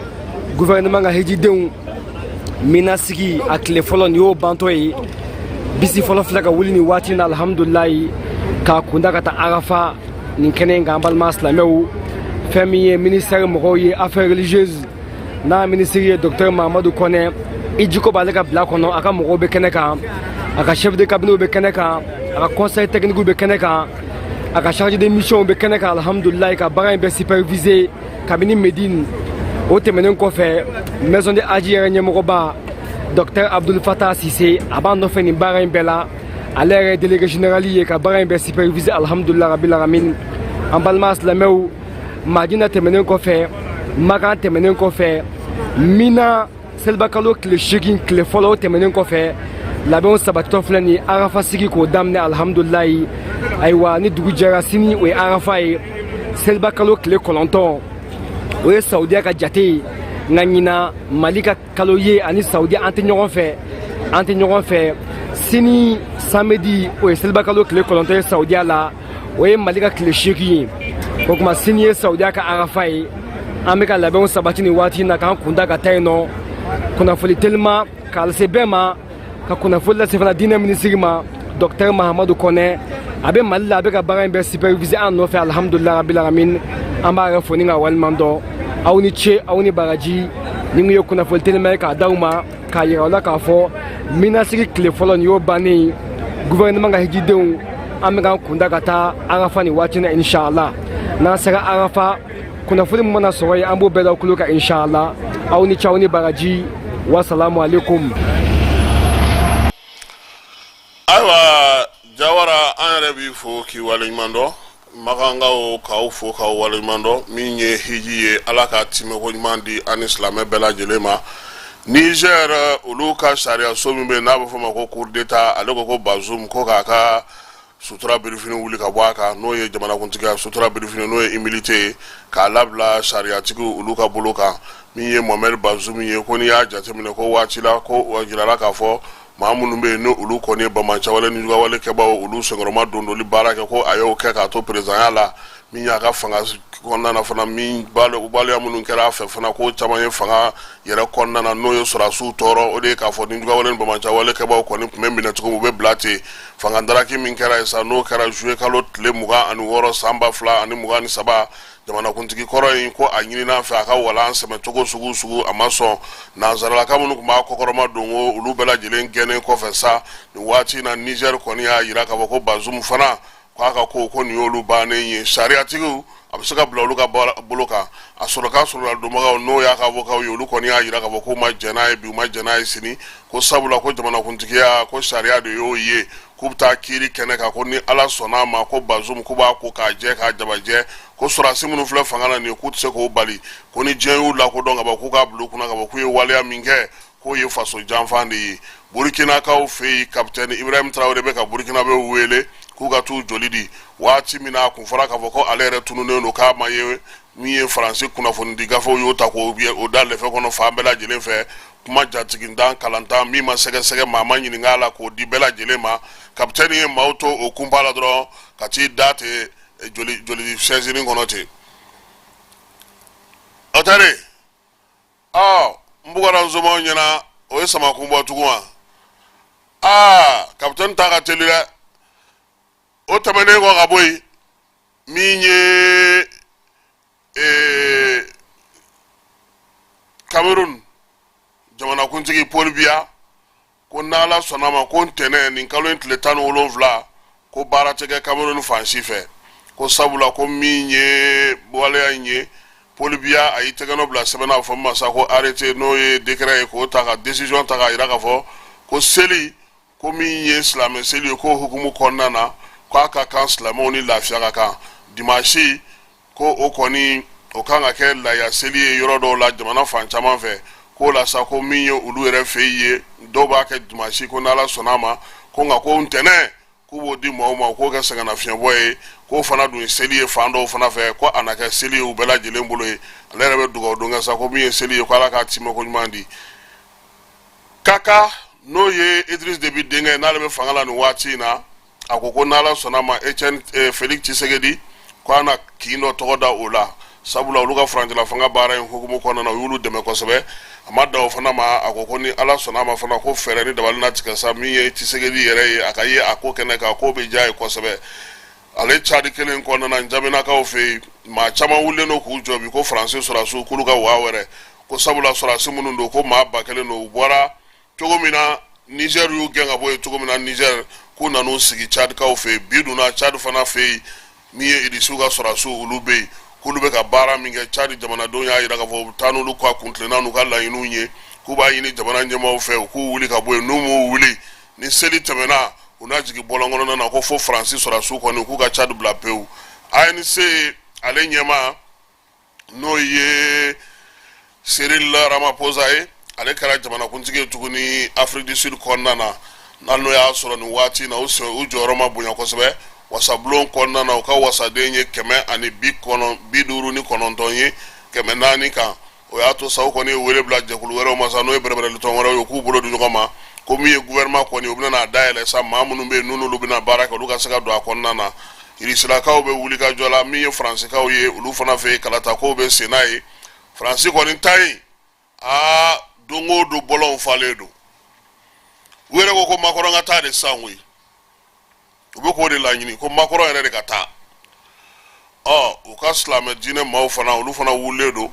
gouvernement ka hijidenw, minasigi a tile fɔlɔ, nin y'o bantɔ ye. Bisi fɔlɔ filɛ ka wuli nin waati in na, alhamdulilayi, k'a kunda ka taa Arafa nin kɛnɛ in kan. An balima silamɛw, fɛn min ye ministère mɔgɔw ye, affaires religieuses n'a minisiri ye docteur Mahamadu Kɔnɛ, ijiko b'ale ka bila kɔnɔ. A ka mɔgɔw bɛ kɛnɛ kan, a ka chef de cabinet bɛ kɛnɛ kan, a ka conseil technique bɛ kɛnɛ kan, a ka chargé de mission bɛ kɛnɛ kan, alhamdulilayi, ka baara in bɛɛ superviser kabini Medine. O tɛmɛnen kɔfɛ, maison de haji yɛrɛ ɲɛmɔgɔba docteur Abdul Fatah Sise, a b'an nɔfɛ nin baara in bɛɛ la. Ale yɛrɛ ye délégué général ye ka baara in bɛɛ superviser, alhamdulilah rabil alamin. An balima silamɛw, Madina tɛmɛnen kɔfɛ, Makan tɛmɛnen kɔfɛ, Mina selibakalo tile 8 tile fɔlɔ, o tɛmɛnen kɔfɛ, labɛnw sabatitɔ filɛ nin Arafa sigi k'o daminɛ, alhamdulilayi. Ayiwa, ni dugu jɛra sini, o ye Arafa ye, selibakalo tile 9, o ye Saudiya ka jate ye. Nka ɲina, Mali ka kalo ye ani Saudiya, an tɛ ɲɔgɔn fɛ, an tɛ ɲɔgɔn fɛ. Sini samedi, o ye selibakalo tile 9 ye Saudiya la, o ye Mali ka tile 8 ye. O tuma, sini ye Saudiya ka Arafa ye. An bɛ ka labɛnw sabati nin waati in na k'an kunda ka taa yen nɔ. Kunnafoni telima k'a lase bɛɛ ma, ka kunnafoni lase fana diinɛ minisiri ma, docteur Mahamadu Kɔnɛ. A bɛ Mali la, a bɛ ka baara in bɛɛ superviser an nɔfɛ, alhamdulilah rabil alamin. An b'a yɛrɛ fo ni ka waleɲuman dɔn. Aw ni ce, aw ni baraji. Nin kun ye kunnafoni telima ye k'a d'aw ma, k'a yira aw la k'a fɔ minasigi tile fɔlɔ, nin y'o bannen ye. Gouvernement ka hijidenw, an bɛ k'an kunda ka taa Arafa nin waati na, inshallah. N'an sera Arafa, kunnafoni min mana sɔrɔ yen, an b'o bɛɛ da kulo kan, inshallah. Aw ni ce, aw ni baraji. Wasalamu aleykum. Ayiwa Jawara, an yɛrɛ b'i fo k'i waleɲuman dɔn. Makankaw, k'aw fo k'aw waleɲuman dɔn. Min ye hiji ye, Ala ka timɛko ɲuman di an ni silamɛ bɛɛ lajɛlen ma. Niger, olu ka sariyaso min bɛ yen n'a bɛ fɔ o ma ko cour d'état, ale ko Bazoum ko k'a ka sutura birifini wuli ka bɔ a kan, n'o ye jamanakuntigiya sutura birifini, n'o ye immunité ye, k'a labila sariyatigiw olu ka bolo kan. Min ye Mohamed Bazoum ye, ko n'i y'a jateminɛ ko waati la, ko jirala k'a fɔ maa minnu bɛ yen ni olu kɔni ye banbaanciwale ni jugawale kɛbaw, olu senkɔrɔma dondoli baara kɛ, ko a y'o kɛ k'a to perezidanya la. Min y'a ka fanga kɔnɔna na fana, min waleya minnu kɛra a fɛ fana, ko caman ye fanga yɛrɛ kɔnɔna na, n'o ye sɔrɔdasiw tɔɔrɔ, o de ye k'a fɔ ni jugawale ni banbaanciwale kɛbaw kɔni tun bɛ minɛ cogo min, u bɛ bila ten. Fanga daraki min kɛra yen sa, n'o kɛra juillet kalo tile 26 san 2023, jamanakuntigi kɔrɔ in ko a ɲinina fɛ a ka walan sɛmɛ cogo sugu sugu, a ma sɔn. Nansaralaka minnu tun b'a kɔkɔrɔma don, ko olu bɛɛ lajɛlen gɛnnen kɔfɛ sa, nin waati in na, Niger kɔni y'a jira k'a fɔ ko Bazoum fana k'a ka ko nin y'olu bannen ye. Sariyatigiw a bɛ se ka bila olu ka bolo kan. A sɔrɔ k'a sɔrɔla donbagaw, n'o y'a ka avocats ye, olu kɔni y'a jira k'a fɔ k'u ma jɛn n'a ye bi, u ma jɛn n'a ye sini, ko sabula ko jamanakuntigiya ko sariya de y'o ye, k'u bɛ taa kiiri kɛnɛ kan, ko ni Ala sɔnna a ma ko Bazoum k'u b'a ko k'a jɛ k'a jabajɛ, ko sɔrɔdasi minnu filɛ fanga la nin ye, k'u tɛ se k'o bali, ko ni diɲɛ y'u lakodɔn ka ban, k'u k'a bila u kunna ka ban k'u ye waleya min kɛ, k'o ye faso janfan de ye. Burukinakaw fɛ yen, kapitɛni Ibrahim Traoré bɛ ka Burukinabew wele k'u ka t'u joli di. Waati min na a kun fɔra k'a fɔ ko ale yɛrɛ tununnen don, k'a ma ye, min ye Faransi kunnafonidi gafew y'o ta k'o da lɛfɛ kɔnɔ fan bɛɛ lajɛlen fɛ, kuma jatigintan kalantan min ma sɛgɛsɛgɛ, maa ma ɲininka a la, k'o di bɛɛ lajɛlen ma. Kapitɛni ye maaw to o kunpa la dɔrɔn ka t'i da ten joli joli sɛnsinin kɔnɔ ten. O tɛ ɔ n bugɔra n somaw ɲɛna, o ye samakun bɔ tugun wa? Aa, kapitɛni ta ka teli dɛ. O tɛmɛnen kɔ ka bɔ yen, min ye Cameroun jamanakuntigi Paul Biya, ko n'Ala sɔnna ma, ko ntɛnɛn nin kalo in tile 17, ko baara tɛ kɛ Cameroun fan si fɛ, ko sabula ko min ye waleya in ye, Paul Biya a y'i tɛgɛnɔ bila sɛbɛn na, a bɛ fɔ min ma sa ko arrêté, n'o ye décret ye, k'o ta ka décision ta k'a jira k'a fɔ ko seli, ko min ye silamɛ seli ye, k'o hukumu kɔnɔna na, k'a ka kan silamɛw ni lafiya ka kan dimanche, ko o kɔni o kan ka kɛ laya seli ye yɔrɔ dɔw la jamana fan caman fɛ. K'o la sa, ko min ye olu yɛrɛ fɛ ye, dɔw b'a kɛ dimanche, ko n'Ala sɔnna a ma, ko nka ko ntɛnɛn k'u b'o di maaw ma k'o kɛ sɛgɛnnafiɲɛbɔ ye, k'o fana dun ye seli ye fan dɔw fana fɛ, ko a na kɛ seli ye u bɛɛ lajɛlen bolo ye. Ale yɛrɛ bɛ dugawu don kɛ sa, ko min ye seli ye, ko Ala k'a timɛ ko ɲuman di. Kaka, n'o ye Idriss Déby denkɛ, n'ale bɛ fanga la nin waati in na, a ko ko n'Ala sɔnna ma, Etienne Félix Tshisekedi, ko a na kin dɔ tɔgɔ da o la, sabula olu ka furancɛla fanga baara in hukumu kɔnɔna na, u y'olu dɛmɛ kosɛbɛ. A ma dan o fana ma, a ko ko ni Ala sɔnna a ma fana, ko fɛɛrɛ ni dabali na tigɛ sa, min ye Tshisekedi yɛrɛ ye, a ka ye a ko kɛnɛ kan, k'o bɛ diya ye kosɛbɛ. Ale Tchad kelen kɔnɔna na, N'Djamenakaw fɛ yen, maa caman wulilen don k'u jɔ bi ko Faransi sɔrɔdasiw k'olu ka waa wɛrɛ, ko sabula sɔrɔdasi minnu don, ko maa 1000 don. U bɔra cogo min na, Niger y'u gɛn ka bɔ yen cogo min na Niger, k'u nan'u sigi Tchadkaw fɛ yen. Bi dun na, Tchad fana fɛ yen, min ye Irisiw ka sɔrɔdasiw, olu bɛ yen, k'olu bɛ ka baara min kɛ, Tchad jamanadenw y'a jira k'a fɔ u bɛ taa n'olu ka kuntilenna n'u ka laɲiniw ye, k'u b'a ɲini jamana ɲɛmaaw fɛ u k'u wuli ka bɔ yen. N'u m'u wuli, ni seli tɛmɛna, u na jigin bɔlɔn kɔnɔna na, ko fo Faransi sɔrɔdasiw kɔni k'u ka Tchad bila pewu. ANC ale ɲɛmaa, n'o ye Cyril Ramaphosa ye, ale kɛra jamanakuntigi ye tuguni Afrique du Sud kɔnɔna na, hali n'o y'a sɔrɔ nin waati in na u jɔyɔrɔ ma bonya kosɛbɛ wasabulon kɔnɔna na. U ka wasaden ye 159 ye 400 kan. O y'a to sa, u kɔni ye wele bila jɛkulu wɛrɛw ma sa, n'o ye bɛrɛbɛrɛlitɔn wɛrɛw ye, k'u bolo di ɲɔgɔn ma, ko min ye gouvernement kɔni, u bɛna n'a dayɛlɛ sa, maa minnu bɛ yen n'olu bɛna baara kɛ, olu ka se ka don a kɔnɔna na. Irisilakaw bɛ wuli ka jɔ la. Min ye Faransikaw ye, olu fana fɛ yen, kalata kow bɛ sen n'a ye. Faransi kɔni ta yen, aa, don o don bɔlɔnw falen don. U yɛrɛ ko ko Macron ka taa de sisan koyi, u bɛ k'o de laɲini, ko Macron yɛrɛ de ka taa. Ɔ, u ka silamɛ diinɛ maaw fana, olu fana wulilen don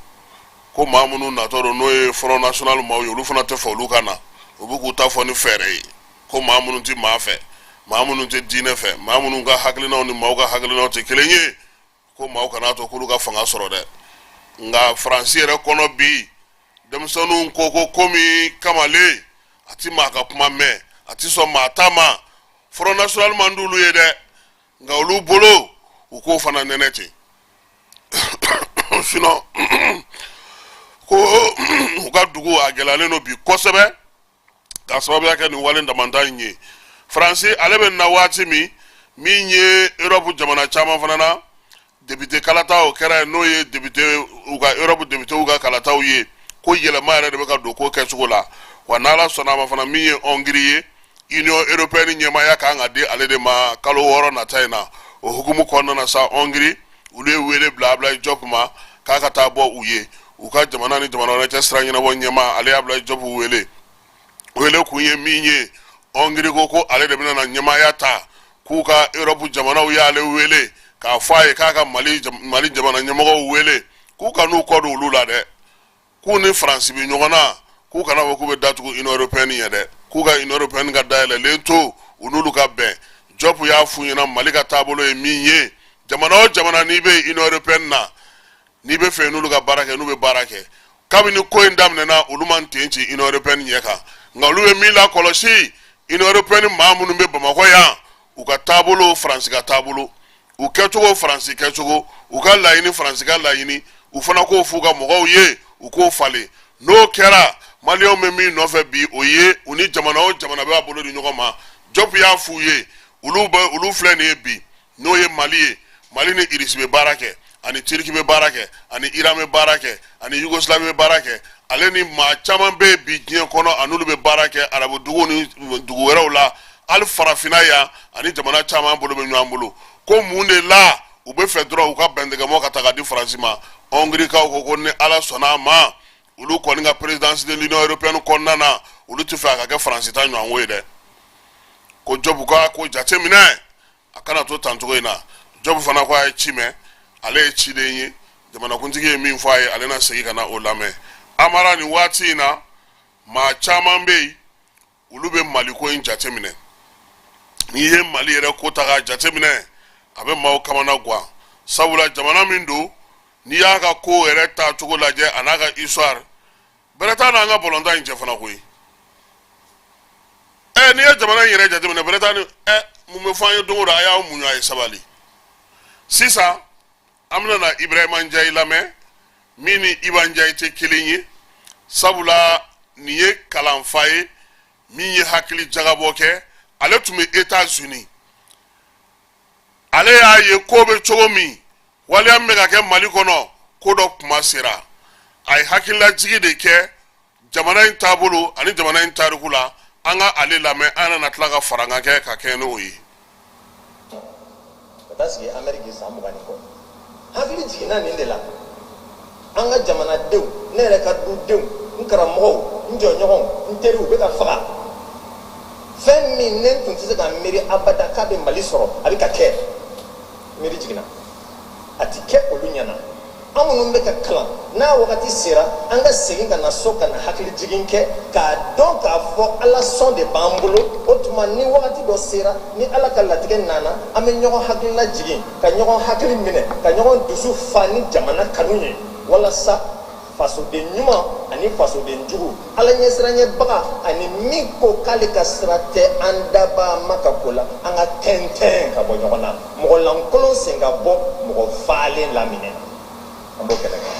ko maa minnu natɔ don, n'o ye Front National maaw ye, olu fana tɛ fɛ olu ka na. U bɛ k'u ta fɔ ni fɛɛrɛ ye, ko maa minnu tɛ maa fɛ, maa minnu tɛ diinɛ fɛ, maa minnu ka hakilinaw ni maaw ka hakilinaw tɛ kelen ye, ko maaw kan'a to k'olu ka fanga sɔrɔ dɛ. Nka Faransi yɛrɛ kɔnɔ bi, denmisɛnninw ko ko komi kamalen a ti maa ka kuma mɛn, a ti sɔn maa ta ma, Front National man d'olu ye dɛ. Nka olu bolo, u k'o fana nɛnɛ ten, sinon ko u ka dugu a gɛlɛyalen don bi kosɛbɛ k'a sababuya kɛ nin wale damantan in ye. Faransi ale bɛ na waati min, min ye Europe jamana caman fana na, député kalata o kɛra yen, n'o ye député u ka Europe députéw ka kalataw ye, ko yɛlɛma yɛrɛ de bɛ ka don ko kɛcogo la wa. N'Ala sɔnna a ma fana, min ye Hongrie ye, Union européenne ɲɛmaaya kan ka di ale de ma kalo 6 nata in na. O hukumu kɔnɔna na sa, Hongrie olu ye wele bila Ablaye Diop ma k'a ka taa bɔ u ye, u ka jamana ni jamana wɛrɛ cɛ sira ɲɛnabɔ ɲɛmaa. Ale ye Ablaye Diop wele. Wele kun ye min ye, Hongrie ko ko ale de bɛna na ɲɛmaaya ta, k'u ka Europe jamanaw y'ale wele k'a fɔ a ye k'a ka Mali jamana ɲɛmɔgɔw wele, k'u ka n'u kɔ don olu la dɛ, k'u ni Faransi bɛ ɲɔgɔn na, k'u kana fɔ k'u bɛ datugu Union européenne ɲɛ dɛ, k'u ka Union européenne ka dayɛlɛlen to u n'olu ka bɛn. Diop y'a f'u ɲɛna Mali ka taabolo ye min ye. Jamana o jamana n'i bɛ Union européenne na, n'i bɛ fɛ n'olu ka baara kɛ, n'u bɛ baara kɛ. Kabini ko in daminɛna, olu ma ten ci Union européenne ɲɛ kan, nka olu bɛ min lakɔlɔsi, Union européenne maa minnu bɛ Bamakɔ yan, u ka taabolo Faransi ka taabolo, u kɛcogo Faransi kɛcogo, u ka laɲini Faransi ka laɲini, u fana k'o f'u ka mɔgɔw ye, u k'o falen. N'o kɛra, maliyɛnw bɛ min nɔfɛ bi, o ye u ni jamana o jamana b'a bolo di ɲɔgɔn ma. Jɔpu y'a f'u ye, olu bɛ olu filɛ nin ye bi, n'o ye Mali ye. Mali ni Irisi bɛ baara kɛ, ani Tiriki bɛ baara kɛ, ani Iran bɛ baara kɛ, ani Yugosilavi bɛ baara kɛ, ale ni maa caman bɛ yen bi diɲɛ kɔnɔ, a n'olu bɛ baara kɛ arabu duguw ni dugu wɛrɛw la, hali farafinna yan ani jamana caman bolo bɛ ɲɔgɔn bolo. Ko mun de la u bɛ fɛ dɔrɔn u ka bɛntigɛmɔ ka ta ka di Faransi ma? Hɔngirikaw ko ko ni Ala sɔnna a ma, olu kɔni ka présidence de l'Union européenne kɔnɔna na, olu tɛ fɛ a ka kɛ Faransi ta ɲɔgɔnko ye dɛ. Ko Jɔbu ka ko jateminɛ, a kana to tancogo in na. Jɔbu fana ko a ye ci mɛn, ale ye ciden ye, jamanakuntigi ye min fɔ a ye, ale na segin ka na o lamɛn. Amara, nin waati in na, maa caman bɛ yen, olu bɛ Maliko in jateminɛ. N'i ye Mali yɛrɛ ko ta k'a jateminɛ, a bɛ maaw kamana gan, sabula jamana min don, n'i y'a ka ko yɛrɛ taacogo lajɛ, a n'a ka histoire bɛrɛ t'a n'an ka bɔlɔnta in cɛ fana koyi. Ɛ, n'i ye jamana in yɛrɛ jateminɛ, bɛrɛ t'a ni ɛ mun bɛ fɔ an ye don o don, a y'aw muɲu, a ye sabali. Sisan an bɛna na Ibrahima Njayi lamɛn, min ni Iba Njayi tɛ kelen ye, sabula nin ye kalanfa ye min ye hakili jagabɔ kɛ. Ale tun bɛ États-Unis, ale y'a ye ko bɛ cogo min, waleya min bɛ ka kɛ Mali kɔnɔ, ko dɔ kuma sera. A ye hakililajigi de kɛ jamana in taabolo ani jamana in tariku la. An ka ale lamɛn, an nana tila ka farankan kɛ ka kɛɲɛ n'o ye. Ka taa sigi Ameriki san 20 ni kɔ, hakili jiginna nin de la: an ka jamanadenw, ne yɛrɛ ka dudenw, n karamɔgɔw, n jɔɲɔgɔnw, n teriw bɛ ka faga. Fɛn min ne tun tɛ se ka miiri abada k'a bɛ Mali sɔrɔ, a bɛ ka kɛ. Miiri jiginna, a ti kɛ olu ɲɛna. An minnu bɛ ka kalan, n'a wagati sera, an ka segin ka na so ka na hakili jigin kɛ, k'a dɔn k'a fɔ Ala sɔn de b'an bolo. O tuma, ni wagati dɔ sera, ni Ala ka latigɛ nana, an bɛ ɲɔgɔn hakilila jigin, ka ɲɔgɔn hakili minɛ, ka ɲɔgɔn dusu fa ni jamana kanu ye, walasa fasoden ɲuman ani fasoden jugu, Ala ɲɛsiranɲɛbaga ani min ko k'ale ka sira tɛ an dabaa ma ka ko la, an ka tɛntɛn ka bɔ ɲɔgɔn na, mɔgɔ lankolon sen ka bɔ mɔgɔ falen laminɛ na. An b'o kɛlɛ kɛ.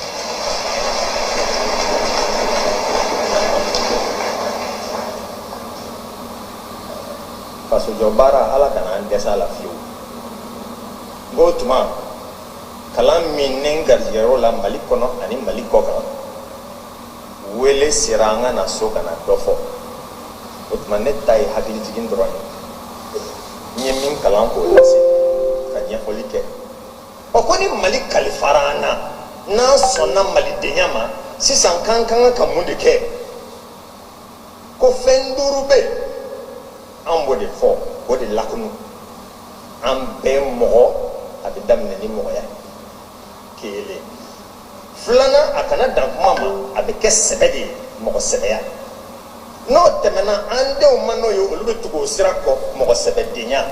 Fasojɔ baara, Ala kana an dɛsɛ a la fiyewu. N k'o tuma, kalan min ne garijɛgɛyɔrɔ la Mali kɔnɔ ani Mali kɔ kan, wele sera an ka na so ka na dɔ fɔ. O tuma, ne ta ye hakilijigin dɔrɔn ye, n ye min kalan k'o lase, ka ɲɛfɔli kɛ. Ɔ, ko ni Mali kalifara an na, n'an sɔnna malidenya ma sisan, k'an ka kan ka mun de kɛ? Ko fɛn duuru bɛ yen, an b'o de fɔ k'o de lakunu. An bɛɛ mɔgɔ, a bɛ daminɛ ni mɔgɔya ye. Kelen, filanan, a kana dan kuma ma, a bɛ kɛ sɛbɛ de ye, mɔgɔ sɛbɛya. N'o tɛmɛna, an denw ma n'o ye, olu bɛ tugu o sira kɔ, mɔgɔ sɛbɛdenya.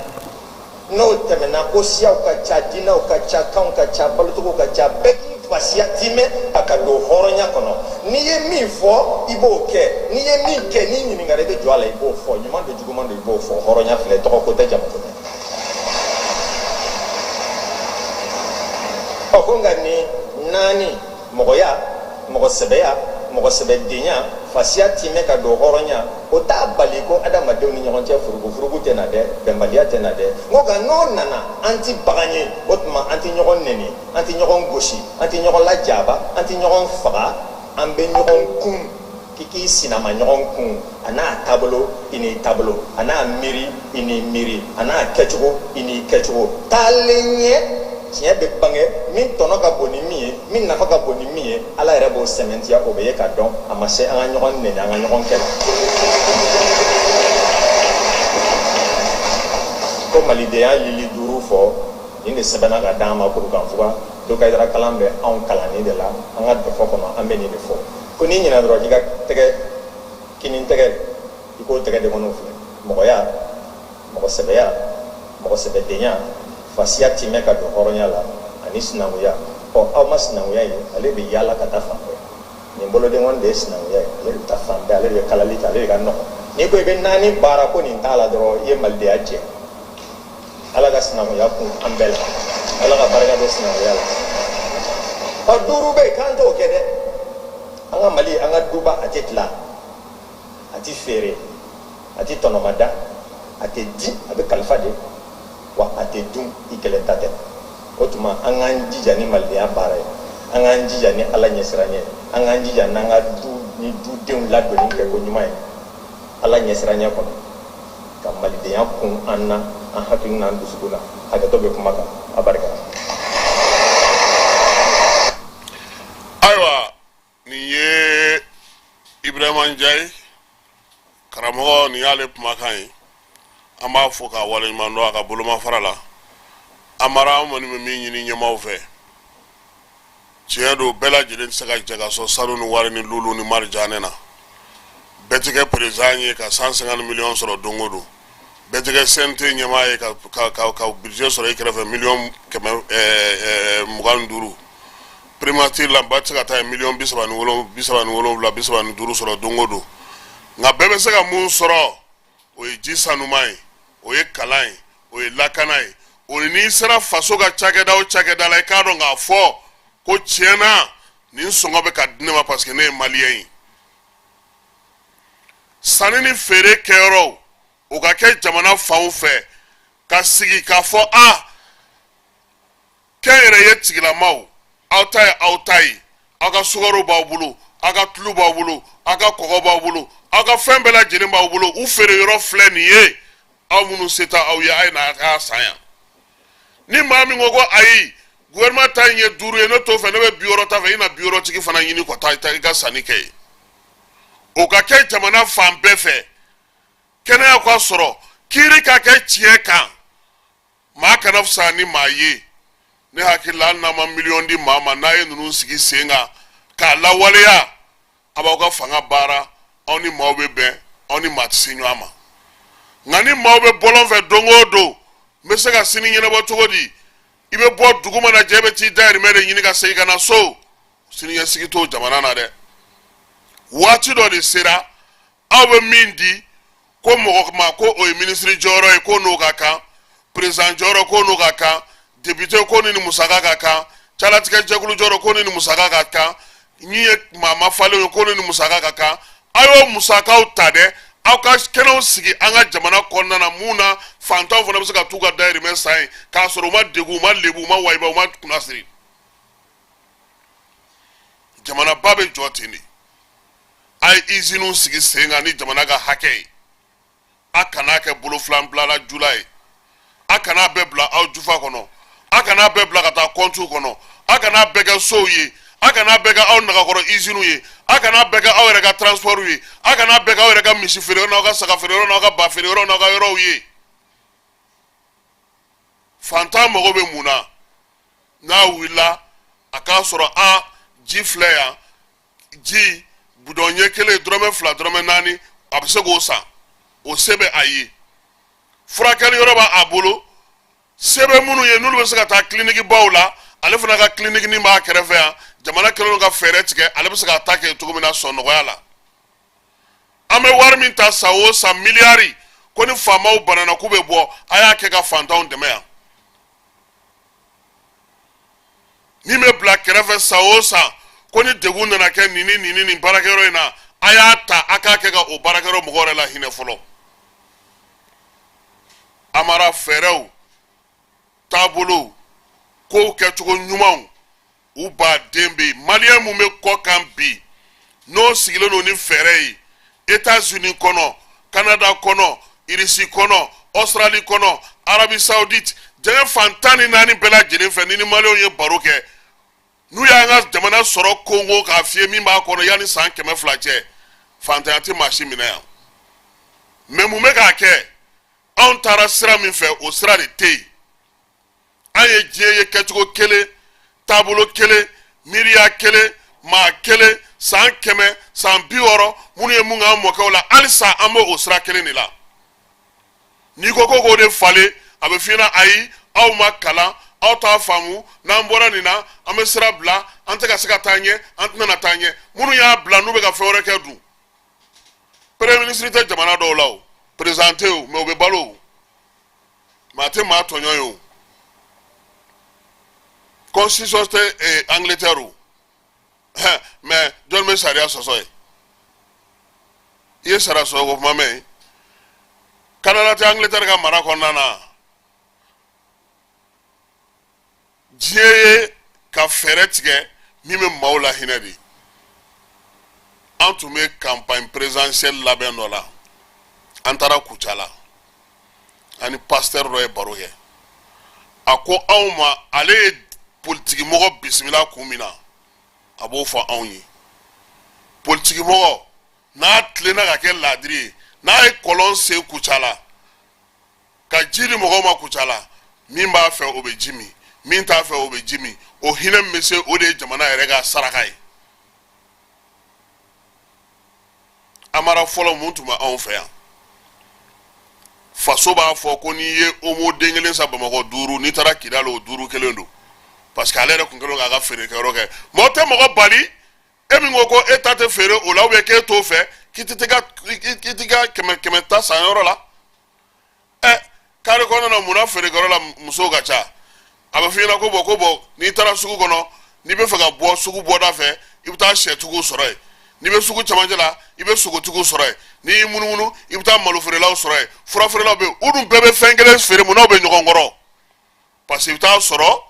N'o tɛmɛna, ko siyaw ka ca, diinɛw ka ca, kanw ka ca, balocogow ka ca, bɛɛ k'i fasiya timɛ a ka don hɔrɔnya kɔnɔ. N'i ye min fɔ, i b'o kɛ. N'i ye min kɛ, n'i ɲininkara, i bɛ jɔ a la, i b'o fɔ. Ɲuman don, juguman don, i b'o fɔ. Hɔrɔnya filɛ, tɔgɔ ko tɛ, jamu ko tɛ. Ɔ, ko nka nin naani, mɔgɔya, mɔgɔ sɛbɛya, mɔgɔ sɛbɛdenya, fasiya timɛ ka don hɔrɔnya, o t'a bali ko adamadenw ni ɲɔgɔn cɛ furugufurugu tɛ na dɛ, bɛnbaliya tɛ na dɛ. N ko nka n'o nana, an ti bagan ye. O tuma, an ti ɲɔgɔn neni, an tɛ ɲɔgɔn gosi, an tɛ ɲɔgɔn lajaba, an tɛ ɲɔgɔn faga, an bɛ ɲɔgɔn kun k'i k'i sinama ɲɔgɔn kun, a n'a taabolo, i n'i taabolo, a n'a miiri, i n'i miiri, a n'a kɛcogo, i n'i kɛcogo. Taalen ɲɛ, tiɲɛ bɛ bange, min tɔnɔ ka bon ni min ye, min nafa ka bon ni min ye, Ala yɛrɛ b'o sɛmɛntiya, o bɛ ye ka dɔn. A ma se an ka ɲɔgɔn neni, an ka ɲɔgɔn kɛlɛ. Ko malidenya lili duuru fɔ, nin de sɛbɛnna ka d'an ma Kurukanfuga. Dokayidara kalan bɛ anw kalan nin de la an ka dɔfɔ kɔnɔ. An bɛ nin de fɔ ko n'i ɲinɛ dɔrɔn, k'i ka tɛgɛ kinin tɛgɛ, i k'o tɛgɛ denkɔniw filɛ: mɔgɔya, mɔgɔ sɛbɛya, mɔgɔ sɛbɛdenya, Fasiya timɛ ka don hɔrɔnya la ani sinankunya. Ɔ, aw ma sinankunya ye, ale bɛ yaala ka taa fan bɛɛ. Nin bolodenkɔni de ye sinankunya ye, ale de bɛ taa fan bɛɛ, ale de bɛ kalali kɛ, ale de ka nɔgɔn. N'i ko i bɛ naani baara ko nin t'a la dɔrɔn, i ye malidenya jɛ. Ala ka sinankunya kun an bɛɛ la, Ala ka barika don sinankunya la. Ɔ, duuru bɛ yen k'an t'o kɛ dɛ. An ka Mali, an ka duba, a tɛ tila, a tɛ feere, a tɛ tɔnɔmada, a tɛ di, a bɛ kalifa de, wa a tɛ dun, i kelen ta tɛ. O tuma an k'an jija ni malidenya baara ye, an k'an jija ni Ala ɲɛsiranɲɛ ye, an k'an jija n'an ka du ni dudenw ladonni kɛ ko ɲuman ye Ala ɲɛsiranɲɛ kɔnɔ, ka malidenya kun an na, an hakili n'an dusukun na. Hakɛto bɛ kuma kan, a barika. Ayiwa, nin ye Ibrahima Njaye karamɔgɔ, nin y'ale kumakan ye. An b'a fo k'a waleɲuman dɔn a ka bolomafara la. Amara, an kɔni bɛ min ɲini ɲɛmaaw fɛ, tiɲɛ don, bɛɛ lajɛlen tɛ se ka jɛ ka sɔn sanu ni wari ni lulu ni marijanɛ na. Bɛɛ tɛ kɛ président ye ka 150 miliyɔn sɔrɔ don o don, bɛɛ tɛ kɛ CNT ɲɛmaa ye ka budget sɔrɔ i kɛrɛfɛ miliyɔn 125, primature la ba tɛ se ka taa miliyɔn 37, 35 sɔrɔ don o don. Nka bɛɛ bɛ se ka mun sɔrɔ, o ye ji sanuman ye, o ye kalan ye, o ye lakana ye. O ni n'i sera faso ka cakɛda o cakɛda la, i k'a dɔn k'a fɔ ko tiɲɛ na nin sɔngɔ bɛ ka di ne ma parce que ne ye maliyɛn ye. Sanni ni feere kɛyɔrɔw, o ka kɛ jamana fanw fɛ, ka sigi k'a fɔ a kɛnyɛrɛye tigilamaw, aw ta ye aw ta ye, aw ka sukaro b'aw bolo, aw ka tulu b'aw bolo, aw ka kɔgɔ b'aw bolo, aw ka fɛn bɛɛ lajɛlen b'aw bolo, u feere yɔrɔ filɛ nin ye, aw minnu se t'aw ye, a ye na a k'a san yan. Ni maa min ko ko ayi, gouvernement ta in ye 5 ye, ne t'o fɛ, ne bɛ 60 ta fɛ, i na 60 tigi fana ɲini ka taa i ka sanni kɛ yen. O ka kɛ jamana fan bɛɛ fɛ, kɛnɛya ka sɔrɔ, kiiri ka kɛ tiɲɛ kan, maa kana fisa ni maa ye. Ne hakili la, hali n'a ma miliyɔn di maa ma, n'a ye ninnu sigi sen kan k'a lawaleya, a b'aw ka fanga baara, aw ni maaw bɛ bɛn, aw ni maa tɛ se ɲɔgɔn ma. Nka ni maaw bɛ bɔlɔn fɛ don o don, n bɛ se ka sini ɲɛnabɔ cogo di? I bɛ bɔ dugu mana jɛ, i bɛ t'i dayirimɛ de ɲini ka segin ka na so. Siniɲɛsigi t'o jamana na dɛ. Waati dɔ de sera, aw bɛ min di ko mɔgɔ ma ko o ye minisiri jɔyɔrɔ ye, ko n'o ka kan, président jɔyɔrɔ, ko n'o ka kan, député, ko ni ni musaka ka kan, calatigɛ jɛkulu jɔyɔrɔ, ko ni ni musaka ka kan, min ye maa mafalenw ye, ko ni ni musaka ka kan. A y'o musakaw ta dɛ, aw ka kɛnɛw sigi an ka jamana kɔnɔna na, mun na fantanw fana bɛ se ka t'u ka dayirimɛ san yen k'a sɔrɔ u ma degun, u ma lebu, u ma wayiba, u ma kunnasiri. Jamanaba bɛ jɔ ten de. A ye iziniw sigi sen kan ni jamana ka hakɛ ye, a kana kɛ bolofilan bilala jula ye, a kana bɛɛ bila aw jufa kɔnɔ, a kana bɛɛ bila ka taa kɔntiw kɔnɔ, a kana bɛɛ kɛ sow ye, a kana bɛɛ kɛ aw nagakɔrɔ iziniw ye, a kana bɛɛ kɛ aw yɛrɛ ka transportw ye, a kana bɛɛ kɛ aw yɛrɛ ka misi feere yɔrɔ n'aw ka saga feere yɔrɔ n'aw ka ba feere yɔrɔ n'aw ka yɔrɔw ye. Fantan mago bɛ mun na? N'a wulila, a k'a sɔrɔ a ji filɛ yan, ji bidɔn ɲɛ kelen, dɔrɔmɛ 2, dɔrɔmɛ 4, a bɛ se k'o san, o se bɛ a ye. Furakɛli yɔrɔ b'a bolo, se bɛ minnu ye n'olu bɛ se ka taa kiliniki baw la, ale fana ka kiliniki nin b'a kɛrɛfɛ yan. Jamana kɛlen don ka fɛɛrɛ tigɛ, ale bɛ se k'a ta kɛ cogo min na sɔn nɔgɔya la. An bɛ wari min ta san o san, miliyari, ko ni faamaw banana k'u bɛ bɔ, a y'a kɛ ka fantanw dɛmɛ yan. Min bɛ bila kɛrɛfɛ san o san, ko ni degun nana kɛ nin ni nin ni nin baarakɛyɔrɔ in na, a y'a ta a k'a kɛ ka o baarakɛyɔrɔ mɔgɔ yɛrɛ lahinɛ fɔlɔ. Amara, fɛɛrɛw, taabolow, kow kɛcogo ɲumanw, u baden bɛ yen. Maliyɛn mun bɛ kɔ kan bi, n'o sigilen don ni fɛɛrɛ ye, États-Unis kɔnɔ, Canada kɔnɔ, Irisi kɔnɔ, Australie kɔnɔ, Arabie Saoudite, diɲɛ fan 14 bɛɛ lajɛlen fɛ, ni ni maliyɛnw ye baro kɛ, n'u y'an ka jamana sɔrɔ kongo k'a fiyɛ min b'a kɔnɔ, yanni san 200 cɛ, fantanya tɛ maa si minɛ yan. Mais mun bɛ k'a kɛ? Anw taara sira min fɛ, o sira de tɛ yen. An ye diɲɛ ye kɛcogo kelen, taabolo kelen, miiriya kelen, maa kelen, san 100, san 60, minnu ye mun k'an mɔkɛw la, halisa an b'o o sira kelen de la. N'i ko ko k'o de falen, a bɛ f'i ɲɛna ayi, Aw ma kalan, aw t'a faamu. N'an bɔra nin na, an bɛ sira bila, an tɛ ka se ka taa ɲɛ, an tɛna na taa ɲɛ. Minnu y'a bila n'u bɛ ka fɛn wɛrɛ kɛ dun? Premier ministre tɛ jamana dɔw la, o président tɛ o, mais u bɛ balo o. Maa tɛ maa tɔɲɔ ye o. Constitution tɛ Angleterre o, mais jɔn bɛ sariya sɔsɔ ye? I ye sariya sɔsɔ ko kuma mɛn? Canada tɛ Angleterre ka mara kɔnɔna na. Diɲɛ ye ka fɛɛrɛ tigɛ min bɛ maaw la hinɛ de. An tun bɛ campagne présidentielle labɛn dɔ la, an taara Kucala, ani pasteur dɔ ye baro kɛ. A ko anw ma, ale ye politikimɔgɔ bisimila kun min na, a b'o fɔ anw ye. Politikimɔgɔ n'a tilenna ka kɛ laadiri ye, n'a ye kɔlɔn sen Kucala ka ji di mɔgɔw ma Kucala, min b'a fɛ o bɛ ji min, min t'a fɛ o bɛ ji min, o hinɛ min bɛ se, o de ye jamana yɛrɛ ka saraka ye. Amara, fɔlɔ mun tun bɛ anw fɛ yan? Faso b'a fɔ ko n'i ye omo den kelen san Bamakɔ 5, n'i taara Kidali, o 5 kelen don, parce que ale yɛrɛ kun kɛlen k'a ka feerekɛyɔrɔ kɛ. Mɔgɔ tɛ mɔgɔ bali. E min ko ko e ta tɛ feere o la, ou bien k'e t'o fɛ, k'i tɛ ka k'i t'i ka 100 100 ta san yɔrɔ la. Ɛ, kari kɔnɔna na, munna feerekɛyɔrɔ la musow ka ca? A bɛ f'i ɲɛna ko bɔn, ko bɔn, n'i taara sugu kɔnɔ, n'i bɛ fɛ ka bɔ sugu bɔda fɛ, i bɛ taa sɛtigiw sɔrɔ yen. N'i bɛ sugu cɛmancɛ la, i bɛ sogotigiw sɔrɔ yen. N'i y'i munumunu, i bɛ taa malofeerelaw sɔrɔ yen, furafeerelaw bɛ yen. U dun bɛɛ bɛ fɛn kelen feere, mun n'aw bɛ ɲɔgɔn kɔrɔ? Parce que i bɛ taa sɔrɔ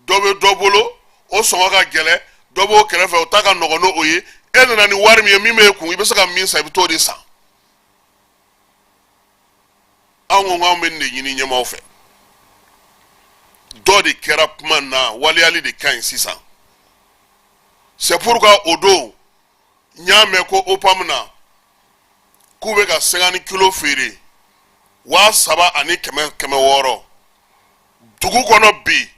dɔ bɛ dɔ bolo, o sɔngɔ ka gɛlɛn, dɔ b'o kɛrɛfɛ, o ta ka nɔgɔn n'o ye. E nana ni wari min ye, min b'e kun, i bɛ se ka min san, i bɛ t'o de san. Anw ko k'anw bɛ nin de ɲini ɲɛmaaw fɛ. Dɔ de kɛra kuma na, waleyali de ka ɲi sisan. C'est pourquoi o don n y'a mɛn ko OPAM na, k'u bɛ ka 50 kilo feere 3100 600. Dugu kɔnɔ bi,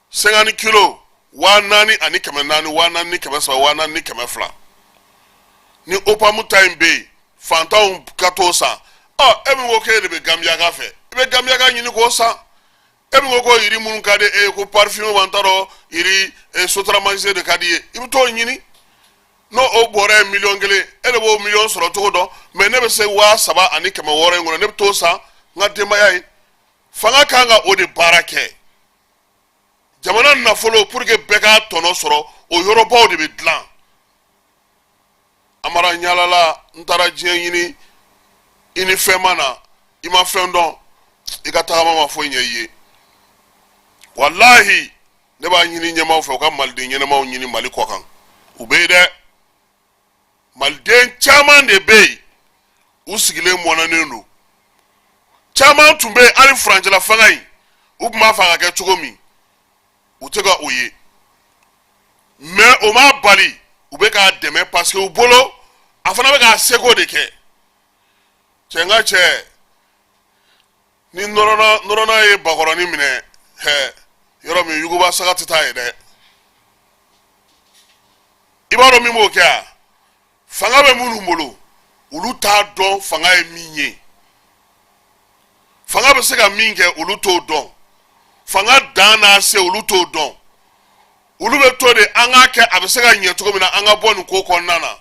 50 kilo 4400, 4300, 4200. Ni OPAM ta in bɛ yen, fantanw ka t'o san. Ɔ, e min ko k'e de bɛ Gambiaka fɛ, i bɛ Gambiaka ɲini k'o san. E min ko ko yiri minnu ka di e ye, ko parfum b'an ta dɔn, yiri Sotramanze de ka di i ye, i bɛ t'o ɲini. N'o o bɔra ye 1,000,000, e de b'o miliyɔn sɔrɔ cogo dɔn. Mais ne bɛ se 3600 in kɔnɔ, ne bɛ t'o san n ka denbaya ye. Fanga kan ka o de baara kɛ. Jamana nafolo, pour que bɛɛ k'a tɔnɔ sɔrɔ, o yɔrɔbaw de bɛ dilan. Amara, n yaalala, n taara diɲɛ ɲini, i ni fɛn ma na, i ma fɛn dɔn, i ka tagama ma foyi ɲɛ i ye. Walahi, ne b'a ɲini ɲɛmaaw fɛ, u ka maliden ɲɛnamaw ɲini Mali kɔ kan. U bɛ yen dɛ, maliden caman de bɛ yen, u sigilen mɔnɛnen don. Caman tun bɛ yen, hali furancɛla fanga in, u tun b'a fɛ a ka kɛ cogo min, u tɛ ka o ye. Mais o m'a bali, u bɛ k'a dɛmɛ, parce que u bolo, a fana bɛ k'a seko de kɛ. Cɛ, n ka cɛ, ni nɔrɔna ye bakɔrɔnin minɛ hɛ yɔrɔ min, yuguba saga tɛ taa yen dɛ. I b'a dɔn min b'o kɛ? A fanga bɛ minnu bolo, olu t'a dɔn fanga ye min ye. Fanga bɛ se ka min kɛ, olu t'o dɔn. Fanga dan n'a se, olu t'o dɔn. Olu bɛ to de, an k'a kɛ, a bɛ se ka ɲɛ cogo min na, an ka bɔ nin ko kɔnɔna na.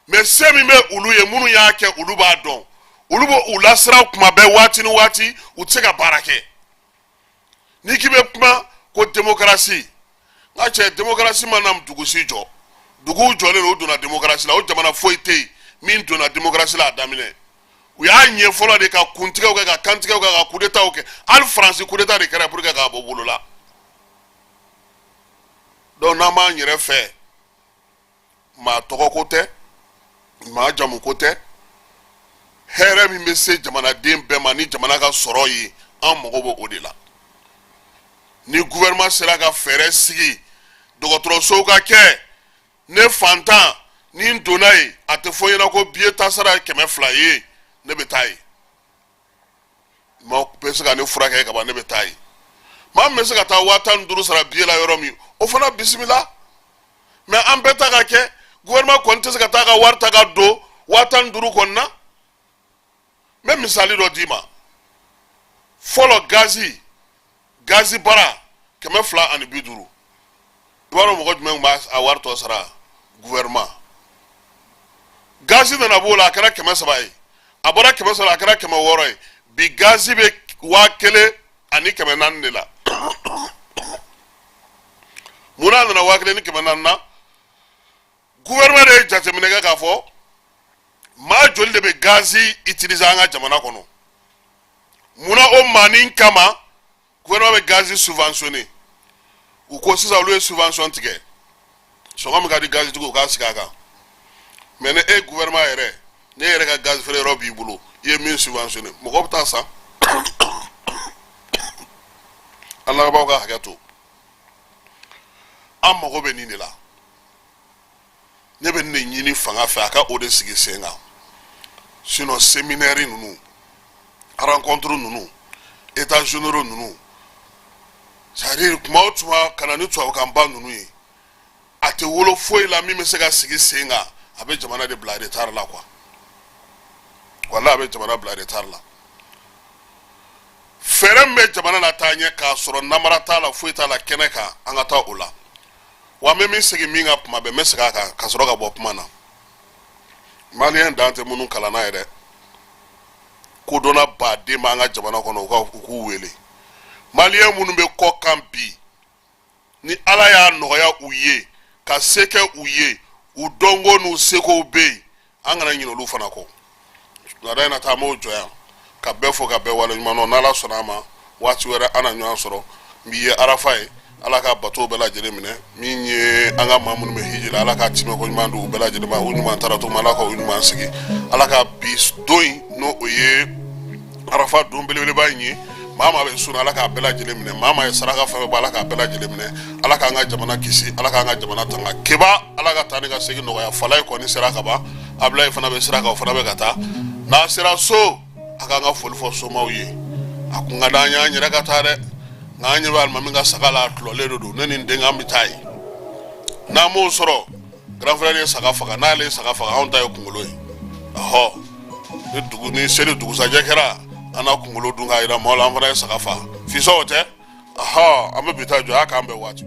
Mais se min bɛ olu ye, minnu y'a kɛ, olu b'a dɔn. Olu bɛ u lasiran kuma bɛɛ, waati ni waati, u tɛ se ka baara kɛ. N'i k'i bɛ kuma ko démocratie, n ka cɛ, démocratie ma na dugu si jɔ. Duguw jɔlen don, u donna démocratie la. O jamana foyi tɛ yen min donna démocratie la a daminɛ. U y'a ɲɛ fɔlɔ de ka kuntigɛw kɛ, ka kantigɛw kɛ, ka coup d'état kɛ. Hali Faransi, coup d'état de kɛra pour que k'a bɔ bolo la. Donc n'an b'an yɛrɛ fɛ, maa tɔgɔ ko tɛ, maa jamu ko tɛ, hɛrɛ min bɛ se jamanaden bɛɛ ma ni jamana ka sɔrɔ ye, an mago bɛ o de la. Ni gouvernement sera ka fɛɛrɛ sigi, dɔgɔtɔrɔsow ka kɛ, ne fantan ni n donna yen, a tɛ fɔ n ɲɛna ko biye ta sara ye 200 ye, ne bɛ taa yen. Maa bɛ se ka ne furakɛ ka ban, ne bɛ taa yen. Maa min bɛ se ka taa 15 000 sara biye la yɔrɔ min, o fana bisimila. Mais an bɛɛ ta ka kɛ, gouvernement kɔni tɛ se ka taa ka wari ta ka don 15 000 kɔni na. N bɛ misali dɔ d'i ma. Fɔlɔ, gazi Gazi bara 250. I b'a dɔn mɔgɔ jumɛn tun b'a wari tɔ sara? Gouvernement. Gazi nana b'o la, a kɛra 300 ye. A bɔra 300 la, a kɛra 600 ye. Bi gazi bɛ 1400 de la. Mun n'a nana 1400 na? Gouvernement de ye jateminɛ kɛ k'a fɔ maa joli de bɛ gazi utiliser an ka jamana kɔnɔ. Munna o maanin kama gouvernement bɛ gazi subventionné? U ko sisan olu ye subvention tigɛ, sɔngɔ min ka di gazitigiw, u k'a sigi a kan. Mais ni e gouvernement yɛrɛ, ne yɛrɛ ka gazi feere yɔrɔ b'i bolo, i ye min subventionné, mɔgɔw bɛ taa san. An lamɛnbaaw ka hakɛ to, an mago bɛ nin de la. Ne bɛ nin de ɲini fanga fɛ, a ka o de sigi sen kan. Sinon séminaire ninnu, rencontre ninnu, états généraux ninnu, c'est à dire tuma o tuma ka na ni tubabukanba ninnu ye, a tɛ wolo foyi la min bɛ se ka sigi sen kan. A bɛ jamana de bila retard la quoi. Wala a bɛ jamana bila retard la. Fɛɛrɛ min bɛ jamana na taa ɲɛ k'a sɔrɔ namara t'a la, foyi t'a la kɛnɛ kan, an ka taa o la. Wa n bɛ min segin min kan kuma bɛɛ, n bɛ segin a kan ka sɔrɔ ka bɔ kuma na. Maliyɛn dan tɛ minnu kalanna yɛrɛ, kodɔnna baden b'an ka jamana kɔnɔ, u ka u k'u wele. Maliyɛn minnu bɛ kɔ kan bi, ni Ala y'a nɔgɔya u ye ka se kɛ u ye, u dɔnko n'u sekow bɛ yen, an kana ɲinɛ olu fana kɔ. Laada in na taa, an b'o jɔ yan ka bɛɛ fo ka bɛɛ waleɲuman dɔn. N'Ala sɔnna a ma, waati wɛrɛ an na ɲɔgɔn sɔrɔ. N b'i ye Arafa ye. Ala ka bato bɛɛ lajɛlen minɛ. Min ye an ka maa minnu bɛ hiji la, Ala ka timɛko ɲuman di u bɛɛ lajɛlen ma. U ɲuman taara cogo min, Ala ka u ɲuman sigi. Ala ka bi don in, n'o o ye Arafa don belebeleba in ye, maa maa bɛ sun, Ala k'a bɛɛ lajɛlen minɛ. Maa maa ye saraka fɛn fɛn bɔ, Ala k'a bɛɛ lajɛlen minɛ. Ala k'an ka jamana kisi, Ala k'an ka jamana tanga. Keba, Ala ka taa ni ka segin nɔgɔya. Falaye kɔni sera ka ban, Abulaye fana bɛ sira kan, o fana bɛ ka taa. N'a sera so, a k'an ka foli fɔ somaw ye. A kun ka d'an ye an yɛrɛ ka taa dɛ, nka an ɲɛ bɛ alimami ka saga la, a tulɔlen de don. Ne ni n denkɛ, an bɛ taa yen. N'an m'o sɔrɔ, grand frère ye saga faga. N'ale ye saga faga, anw ta ye kunkolo ye. Ɔhɔ, ni dugu ni seli dugusajɛ kɛra, an na kunkolo dun k'a jira maaw la an fana ye saga faga. Fisɔn o tɛ. Ɔhɔ, an bɛ bi ta jɔ. A k'an bɛn waati.